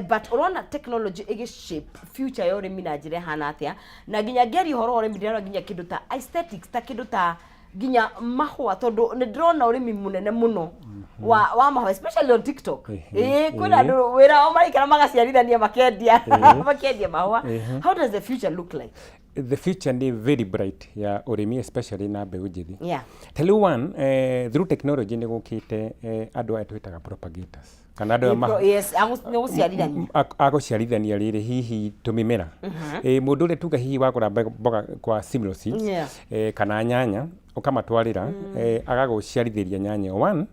But ũrona technology ĩgĩ shape future ya ũrĩmi na njĩra ĩhana atĩa? Na nginya ngĩaria ũhoro wa ũrĩmi, ndĩrona nginya kĩndũ ta aesthetics, ta kĩndũ ta nginya mahũa, tondũ nĩ ndĩrona ũrĩmi mũnene mũno wa mahũa, especially on TikTok. Ĩĩ, kwĩna andũ wĩra wao maraikara magaciarithania, makendia mahũa. How does the future look like? The future nĩ very bright ya ũrĩmi, especially na mbeũ njĩthĩ. Tell you one, through technology nĩ gũkĩte andũ aya twĩtaga propagators kana andũ aya Yes, nĩ gũciarithania. Agũciarithania rĩrĩ hihi tũmĩmera. Mũndũ ũrĩa tuga hihi wagũra mboga kwa Simlo Seeds, kana nyanya ũkamatwarĩra, agagũciarithĩria nyanya ĩyo. One,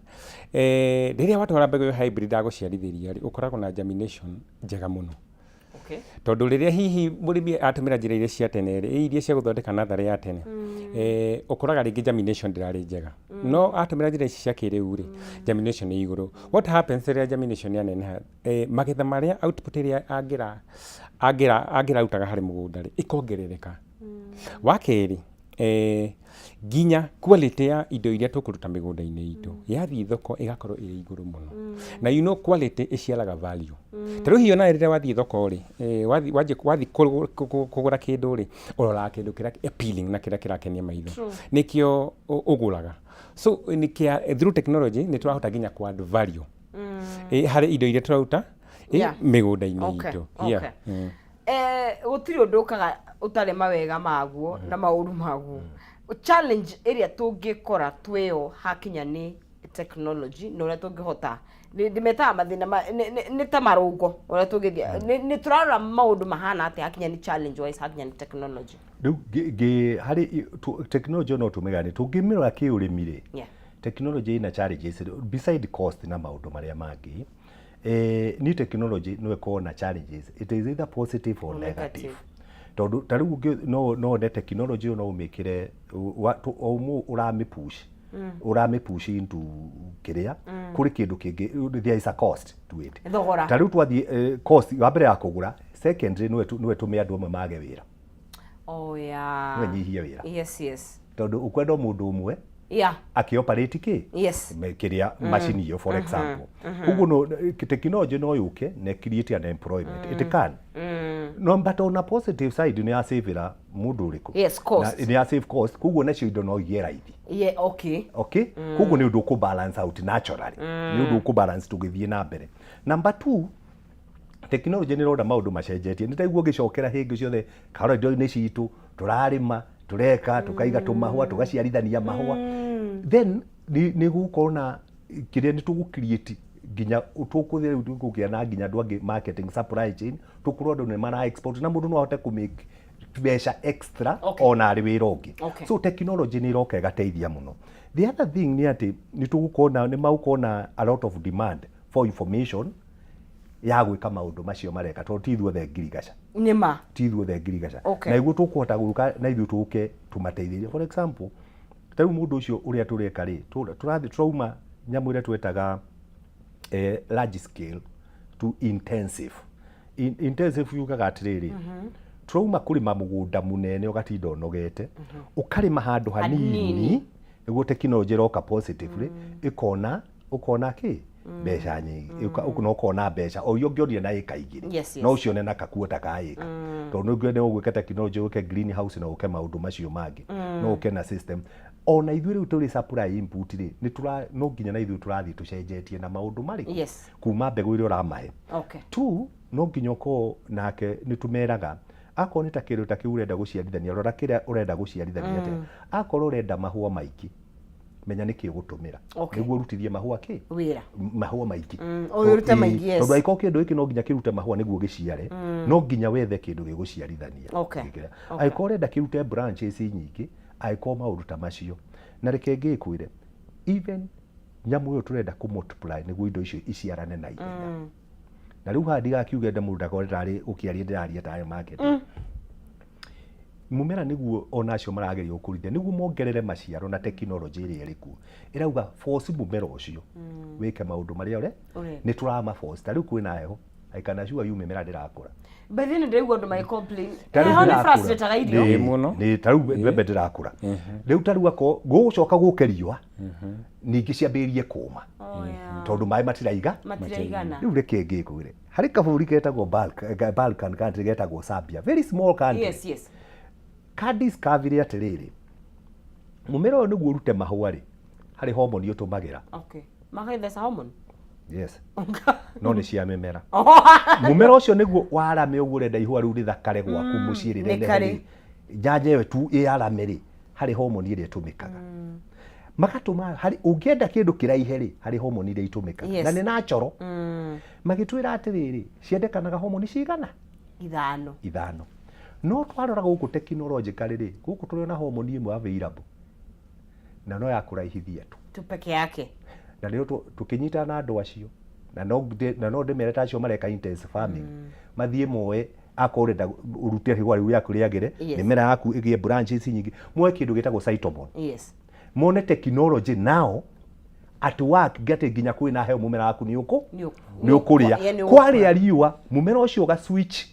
Eh, rĩrĩa watwara mbegũ ĩyo hybrid agũciarithĩria rĩ, ũkoragwo na germination njega mũno. Okay. Tondũ rĩrĩa hihi mũrĩmi atũmĩra njĩra iria cia tene rĩ, iria cia gũthondeka natharĩ ya tene, eh, ũkoraga rĩngĩ germination ndĩrarĩ njega. No atũmĩra njĩra ici cia kĩrĩu rĩ, germination nĩ igũrũ. What happens rĩrĩa germination yaneneha, eh, magetha marĩa output ĩrĩa angĩra angĩra angĩrarutaga harĩ mũgũnda rĩ, ĩkongerereka. Wa kerĩ, eh, nginya quality ya indo iria tũkũruta mĩgũnda-inĩ itũ yathiĩ thoko ĩgakorwo ĩrĩ igũrũ mũno. Na you know quality ĩciaraga value. Ta rĩu hihi onawe rĩrĩa wathiĩ thoko rĩ, eh, wathiĩ wanjia wathiĩ kũgũra kĩndũ rĩ, ũroraga kĩndũ kĩrĩa appealing na kĩrĩa kĩrakenia maitho. Nĩkĩo ũgũraga. So nĩ kĩa through technology nĩ tũrahota nginya kũ add value eh, harĩ indo iria tũraruta eh, mĩgũnda-inĩ itũ. Yeah. Eh, gũtirĩ ũndũ ũkaga ũtarĩ mawega maguo na maũru maguo. Challenge ĩrĩa tũngĩkora twĩyo hakinya nĩ technology na ũrĩa tũngĩhota ndĩmetaga mathĩna nĩ ta marũngo ũrĩa tũngĩthiĩ nĩ tũrarora maũndũ mahana atĩa hakinya nĩ challenge wise hakinya nĩ technology. Rĩu harĩ technology no tũmĩgane tũngĩmĩrora kĩũrĩmi rĩ, technology ĩna challenges beside cost na maũndũ marĩa mangĩ. Eh, ni technology no ĩkorwo na challenges, it is either positive or negative. Tondũ ta rĩu ũngĩ no no one technology ĩyo no ũmĩkĩre o ũmwe ũramĩ push ũramĩ push into kĩrĩa kũrĩ kĩndũ kĩngĩ, there is a cost to it. Thogora. Ta rĩu twathiĩ cost wa mbere ya kũgũra, secondly no ĩtũme andũ amwe mage wĩra. Oh yeah. No ĩnyihie wĩra. Yes. Tondũ ũkwenda o mũndũ ũmwe akĩ operate kĩ kĩrĩa macini ĩyo for example. Koguo no technology no yũke na create an employment. It can. No, but on a positive side nĩ ya save mũndũ ũrĩkũ? Yes, cost. Na, nĩ ya save cost, koguo nacio indo no igĩe raithi. Yeah, okay. Okay? Koguo nĩ ũndũ ũkũ balance out naturally. Nĩ ũndũ ũkũ balance tũgĩthiĩ na mbere. Number two, technology nĩ ĩrona maũndũ macenjetie. Nĩ taiguo ngĩcokera hĩngĩ ciothe karenda-inĩ citũ, tũrarĩma, tũreka, tũkaiga tũmahũa, tũgaciarithania mahũa. Then nĩ gũgũkorwo na kĩrĩa nĩ tũgũ create nginya tũkũthĩ rĩu tũkũgĩa na nginya andũ angĩ marketing supply chain, tũkorwo andũ nĩ mara export na mũndũ no ahote kũ make mbeca extra ona arĩ wĩra ũngĩ. So technology nĩ ĩroka ĩgateithia mũno. The other thing nĩ atĩ nĩ tũgũkorwo na nĩ magũkorwo na a lot of demand for information ya gwĩka maũndũ macio mareka, tondũ ti ithuothe ngirigaca. Nĩ ma. Ti ithuothe ngirigaca. Na nĩguo tũkũhota gũka na ithuĩ tũke tũmateithĩrĩrie. For example, ta rĩu mũndũ ũcio ũrĩa tũreka rĩ, tũrathiĩ tũrauma nyamũ ĩrĩa twetaga large scale to intensive. Intensive yugaga atĩrĩrĩ, tũrauma kũrĩma mũgũnda mũnene ũgatinda ũnogete, ũkarĩma handũ hanini, nĩguo technology ĩroka positively, ĩkona ũkona kĩ mbeca nyingĩ, na ũkona mbeca o iria ũngĩonire na ĩka igĩrĩ, no ũcione na kakuota ka ĩka, tondũ nĩ ũngĩone ũgwĩka technology, ũke green house na ũke maũndũ macio mangĩ, no ũke na system. Ona ithuĩ rĩu tũrĩ supply input rĩ, nĩ tũra no nginya na ithuĩ tũrathiĩ tũcenjetie na maũndũ marĩkũ kuma mbegũ iria ũramahe. Two, no nginya ũkorwo nake nĩ tũmeraga akorwo nĩ ta kĩndũ ta kĩu ũrenda gũciarithania, rora kĩrĩa ũrenda gũciarithania atĩa. Akorwo ũrenda mahũa maingĩ, menya nĩkĩ ũgũtũmĩra nĩguo ũrutithie mahũa kĩ wĩra mahũa maingĩ. Ũrute maingĩ, yes. Tondũ angĩkorwo kĩndũ gĩkĩ no nginya kĩrute mahũa nĩguo gĩciare, no nginya wethe kĩndũ gĩgũciarithania. Gĩkĩra. Angĩkorwo ũrenda kĩrute branches nyingĩ, angĩkorwo maũndũ ta macio. Na reke ngĩkwĩre, even nyamũ ĩyo tũrenda kũ multiply nĩguo indo icio iciarane na ihenya. Na rĩu haha ndigakiuge nde mũndũ ndakore tarĩ ũkĩaria ndĩraria tarĩ market. Mũmera nĩguo ona acio marageria gũkũrithia nĩguo mongerere maciaro na tekinoronjĩ ĩrĩa ĩrĩ kuo ĩrauga force mũmera ũcio wĩke maũndũ marĩa ũre Ũrenda. nĩ tũrama force. Ta rĩu kwĩna heho, I can assure you mĩmera ndĩrakũra. By the way, ndĩraigua andũ magĩ complain. Ta rĩu Heho nĩ ndĩrakũra. frustrate-aga irio. Nĩ- Mũno. nĩ ta rĩu mbembe ndĩrakũra. Rĩu ta rĩu akorwo gũgũcoka gũke riũa ningĩ ciambĩrĩrie kũma Oh, yeah. tondũ maĩ matiraiga. Matiraigana. Rĩu reke ngĩkwĩre, harĩ kabũrũri getagwo Balkan country getagwo Serbia, very small country. Yes. Ka discovery atĩrĩrĩ, mũmera ũyũ nĩguo ũrute mahũa rĩ, harĩ hormone ũtũmagĩra. Okay. Magatheca hormone? Yes. No nĩ cia mĩmera. Mũmera ũcio nĩguo warame ũguo ũrenda ihũa rĩu rĩthakare gwaku mũciĩ rĩrenehe Nĩkarĩ. rĩ, njanja ĩyo tu ĩarame rĩ, harĩ hormone ĩrĩa ĩtũmĩkaga. Magatũma harĩ ũngĩenda kĩndũ kĩraihe rĩ, harĩ hormone iria itũmĩkaga. Na nĩ natural. Magĩtwĩra atĩrĩrĩ, ciendekanaga hormone cigana? 5. 5. No twarora gũkũ technologically rĩ, gũkũ tũrĩ ona hormone ĩmwe available. Na no ya kũraihithia tu. Tu peke yake. Na rĩo tũkĩnyitana na andũ acio na no na no ndĩmere ta acio mareka intensive farming mathiĩ moe akorwo ũrenda ũrute rĩũa rĩu rĩaku rĩagĩre, mĩmera yaku ĩgĩe branches nyingĩ, moe kĩndũ gĩtagwo cytomon, mone technology now at work ngati nginya kwĩna heho mũmera waku nĩ ũkũ nĩ ũkũrĩa. Nĩ ũgũkũra. Kwarĩa riũa mũmera ũcio ũga switch,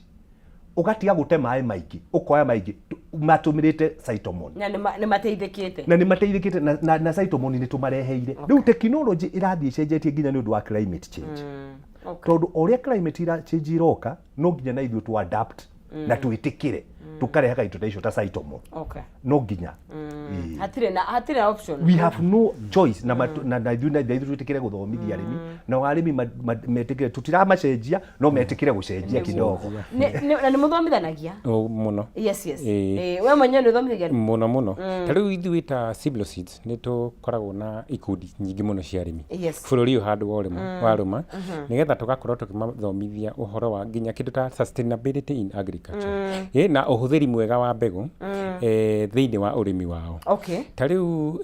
ũgatiga gũte maĩ maingĩ, ũkoya maingĩ matũmĩrĩte cytomon. Na nĩ mateithĩkĩte. Na nĩ mateithĩkĩte na cytomon nĩ tũmareheire. Rĩu technology ĩrathiĩ ĩcenjetie nginya nĩ ũndũ wa climate change, tondũ o ũrĩa climate ira change iroka, no nginya na ithuĩ tu adapt na twĩtĩkĩre tũkarehaga indo ta icio ta cytomon. No nginya. Ĩĩ. Hatirĩ na option. We have no choice na na ithuĩ twĩtĩkĩre gũthomithia arĩmi, nao arĩmi metĩkĩre tũtiramacenjia, no metĩkĩre gũcenjia kidogo. Na nĩ mũthomithanagia? O, mũno. Yes. Ĩĩ. We mwenyewe nĩ ũthomithagia? Mũno mũno. Ta rĩu ithuĩ ta Simlaw Seeds nĩ tũkoragwo na ikundi nyingĩ mũno cia arĩmi bũrũri ũyũ handũ warũma warũma, nĩgetha tũgakorwo tũkĩmathomithia ũhoro wa nginya kĩndũ ta sustainability in agriculture, na ũhũthĩri mwega wa mbegũ thĩinĩ wa ũrĩmi wao. Ta rĩu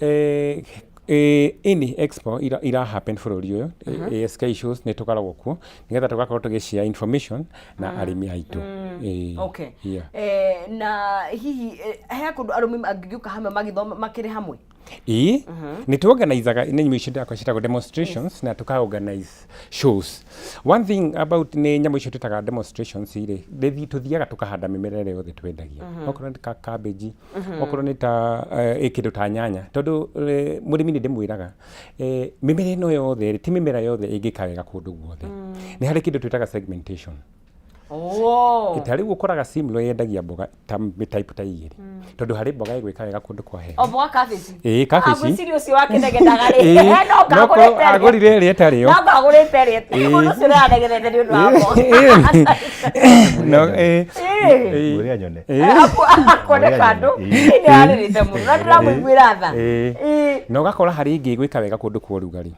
any expo ira happen bũrũri ũyũ, ASK shows, nĩ tũkoragwo kuo nĩgetha tũgakorwo tũgĩ share information na arĩmi aitũ. Yeah. Na hihi he kũndũ arũmi mangĩgĩũka hamwe magĩthoma makĩrĩ hamwe? Ĩĩ, nĩ tuorganizaga nĩ nyamũ icio ndakwa ciĩtagwo demonstrations na tuka organize shows. One thing about nĩ nyamũ icio twĩtaga demonstrations rĩ, tũthiaga tũkahanda mĩmera ĩrĩa yothe twendagia, okorwo nĩ ta cabbage, okorwo nĩ ta kĩndũ ta nyanya, tondũ mũrĩmi nĩ ndĩmwĩraga mĩmera ĩno yothe rĩ, ti mĩmera yothe ĩngĩka wega kũndũ guothe. Nĩ harĩ kĩndũ twĩtaga segmentation. Ta rĩu ũkoraga Simlaw yendagia mboga ta type ta igĩrĩ, tondũ harĩ mboga ĩgwĩka wega kũndũ kwa heho. O mboga cabbage. Ĩĩ, cabbage. Ngwĩciria ũcio wakĩnegenaga rĩ, no no korwo kagũrĩte ĩrĩa. Agũrire ĩrĩa ĩtarĩ yo. No kagũrĩte ĩrĩa. Mũndũ ũcio ũranegenete nĩ ũndũ wa mboga. No. Mwĩre anyone. Akuone kando nĩ arĩrĩte mũno na ndĩramũiguĩra tha. Na ũgakora harĩ ĩngĩ ĩgwĩka wega kũndũ kwa ũrugarĩ.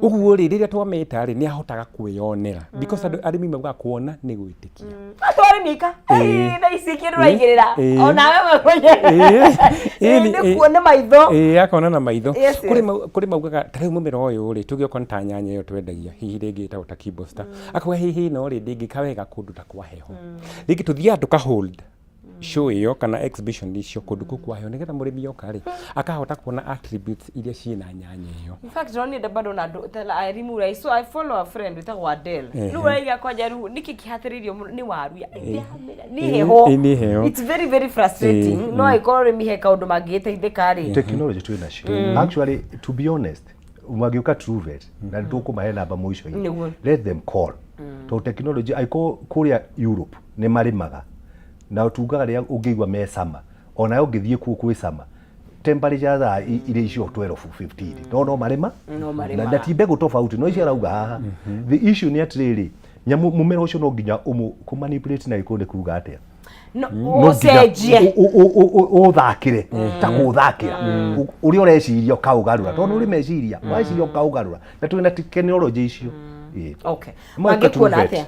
Ũguo rĩ, rĩrĩa twameta rĩ, nĩ ahotaga kwĩyonera, because andũ arĩmi maugaga kuona nĩ gwĩtĩkia. Atwarĩmika thaa ici kĩndũ ũraigĩrĩra onawe we mwenyewe. Nĩ kuo nĩ maitho. Ĩĩ, akona na maitho. Kũrĩ maugaga ta rĩu mũmera ũyũ rĩ, tuge okorwo nĩ ta nyanya ĩyo twendagia, hihi rĩngĩ ĩtagwo ta Kimbosta, akauga hihi ĩno rĩ, ndĩngĩka wega kũndũ ta kwa heho. Rĩngĩ tũthiaga tũka hold show ĩyo kana exhibition icio kũndũ kũu kwa heho, nĩgetha mũrĩmi oka rĩ, akahota kuona attributes iria ciĩna nyanya ĩyo. In fact, ndĩronire bado na andũ ta arimũ ra so I follow a friend wĩtagwo Adele. Rĩu araiga kwanja rĩu nĩkĩ kĩhatĩrĩirio mũno nĩ waru ya nĩ heho. Nĩ heho. It's very very frustrating. No angĩkorwo arĩmi he kaũndũ mangĩgĩteithĩka rĩ. Technology twĩ nacio. Actually, to be honest, mangĩũka Truvet na nĩ tũkũmahe namba mũico-inĩ, let them call, tondũ technology angĩkorwo kũrĩa Europe nĩ marĩmaga na tungaga rĩrĩa ũngĩigua me summer, onawe ũngĩthiĩ kuo kwĩ summer, temperature thaa iria icio 12 15, no marĩma. No marĩmaga. Na ti mbegũ tofauti no icio arauga haha. The issue nĩ atĩrĩrĩ, nyamũ mũmera ũcio no nginya ũmũ kũmanipulate na gĩkũyũ nĩ kuga atĩa? No No nginya ũcenjie. Ũthakĩre ta kũũthakĩra ũrĩa ũreciria ũkaũgarũra, tondũ nĩ ũrĩ meciria waciria ũkaũgarũra, na twĩna tekinoronjĩ icio. Ĩĩ. Moke Mangĩkuona Truvet. atĩa?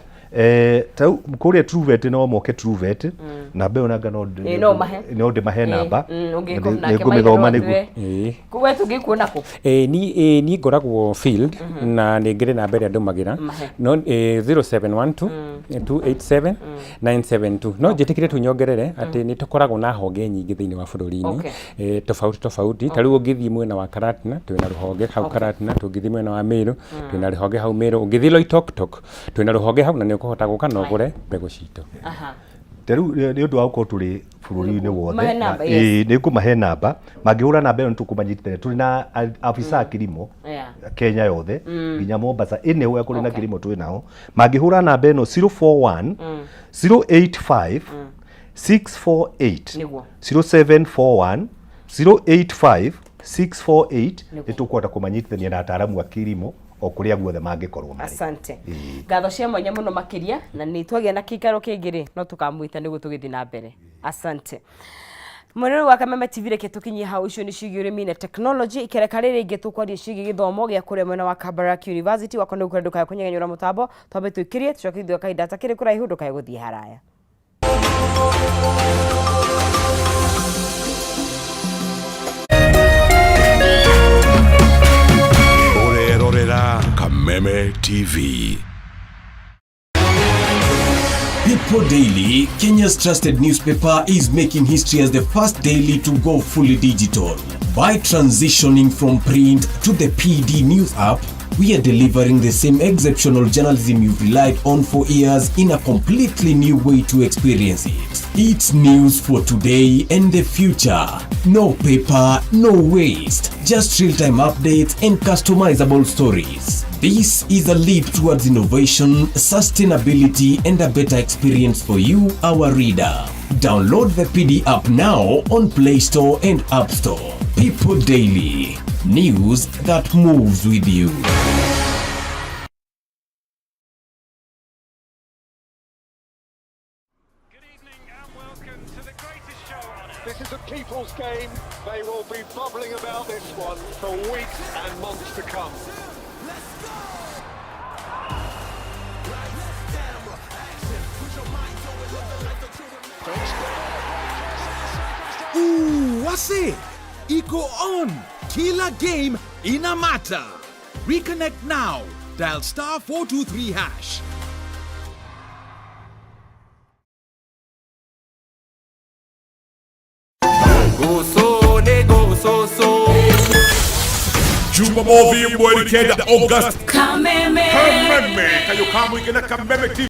Ta rĩu kũrĩa Truvet no moke Truvet, namba ĩyo nanga no Ĩĩ, no ũmahe. No ndĩmahe namba. Ũngĩkũ Nĩ nake ngũmĩthoma Maitho nĩguo. We tũngĩkuona kũ? Niĩ ngoragwo field na nĩ ngĩrĩ namba ĩrĩa ndũmagĩra. Mahe. No 0712 287 972. No njĩtĩkĩre tu nyongerere atĩ nĩ tũkoragwo na honge nyingĩ thĩinĩ wa bũrũri-inĩ, tofauti tofauti. Ta rĩu ũngĩthiĩ mwena wa Karatina twĩna rũhonge hau Karatina, tũngĩthiĩ mwena wa Meru twĩna rũhonge hau Meru, ũngĩthiĩ Loitoktok twĩna rũhonge hau, na nĩ ũkũhota gũka na ũgũre mbegũ citũ. Ta rĩu nĩ ũndũ wa gũkorwo tũrĩ bũrũri-inĩ wothe Mahe namba, yes. Ĩĩ, nĩ ngũmahe namba, mangĩhũra namba ĩyo nĩ tũkũmanyitithania. Tũrĩ na afisa a kilimo Kenya yothe nginya Mombasa, anywhere kũrĩ na kilimo twĩ nao. Mangĩhũra namba ĩno 041 085 648, 0741 085 648, nĩ tũkũhota kũmanyitithania na ataaramu a kilimo o kũrĩa guothe mangĩkorwo marĩ. Asante. Ngatho cia mwanya mũno makĩria, na nĩ twagĩa na kĩikaro kĩngĩ rĩ, no tũkamwĩta nĩguo tũgĩthiĩ na mbere. Asante. Mwena wa Kameme TV, reke tũkinyie hau. Icio nĩ ciĩgiĩ ũrĩmi na technology. Ikereka rĩrĩ rĩngĩ tũkwaria ciĩgiĩ gĩthomo gĩa kũrĩa mwena wa Kabarak University. Wakwa nĩ gũkũrĩa, ndũkae kũnyegenyũra mũtambo, twambe twĩkĩrie tũcoke ithuĩ kahinda takĩrĩ kũraihu, ndũkae gũthiĩ haraya. Ũrerorera Kameme TV. People Daily, Kenya's trusted newspaper, is making history as the first daily to go fully digital. By transitioning from print to the PDNews app, we are delivering the same exceptional journalism you've relied on for years in a completely new way to experience it. It's news for today and the future. No paper, no waste. Just real-time updates and customizable stories. This is a leap towards innovation, sustainability, and a better experience for you, our reader. Download the PD app now on Play Store and App Store. People Daily. News that moves with you. This is a people's game. They will be bubbling about this one for weeks and months to come. Ooh, wase iko on. Kila game ina matter. Reconnect now. Dial star 423 hash. Go so, ne go so so. Jumamothi mweri 9 August. Kameme. Kameme. Kayo kamwe kena Kameme TV.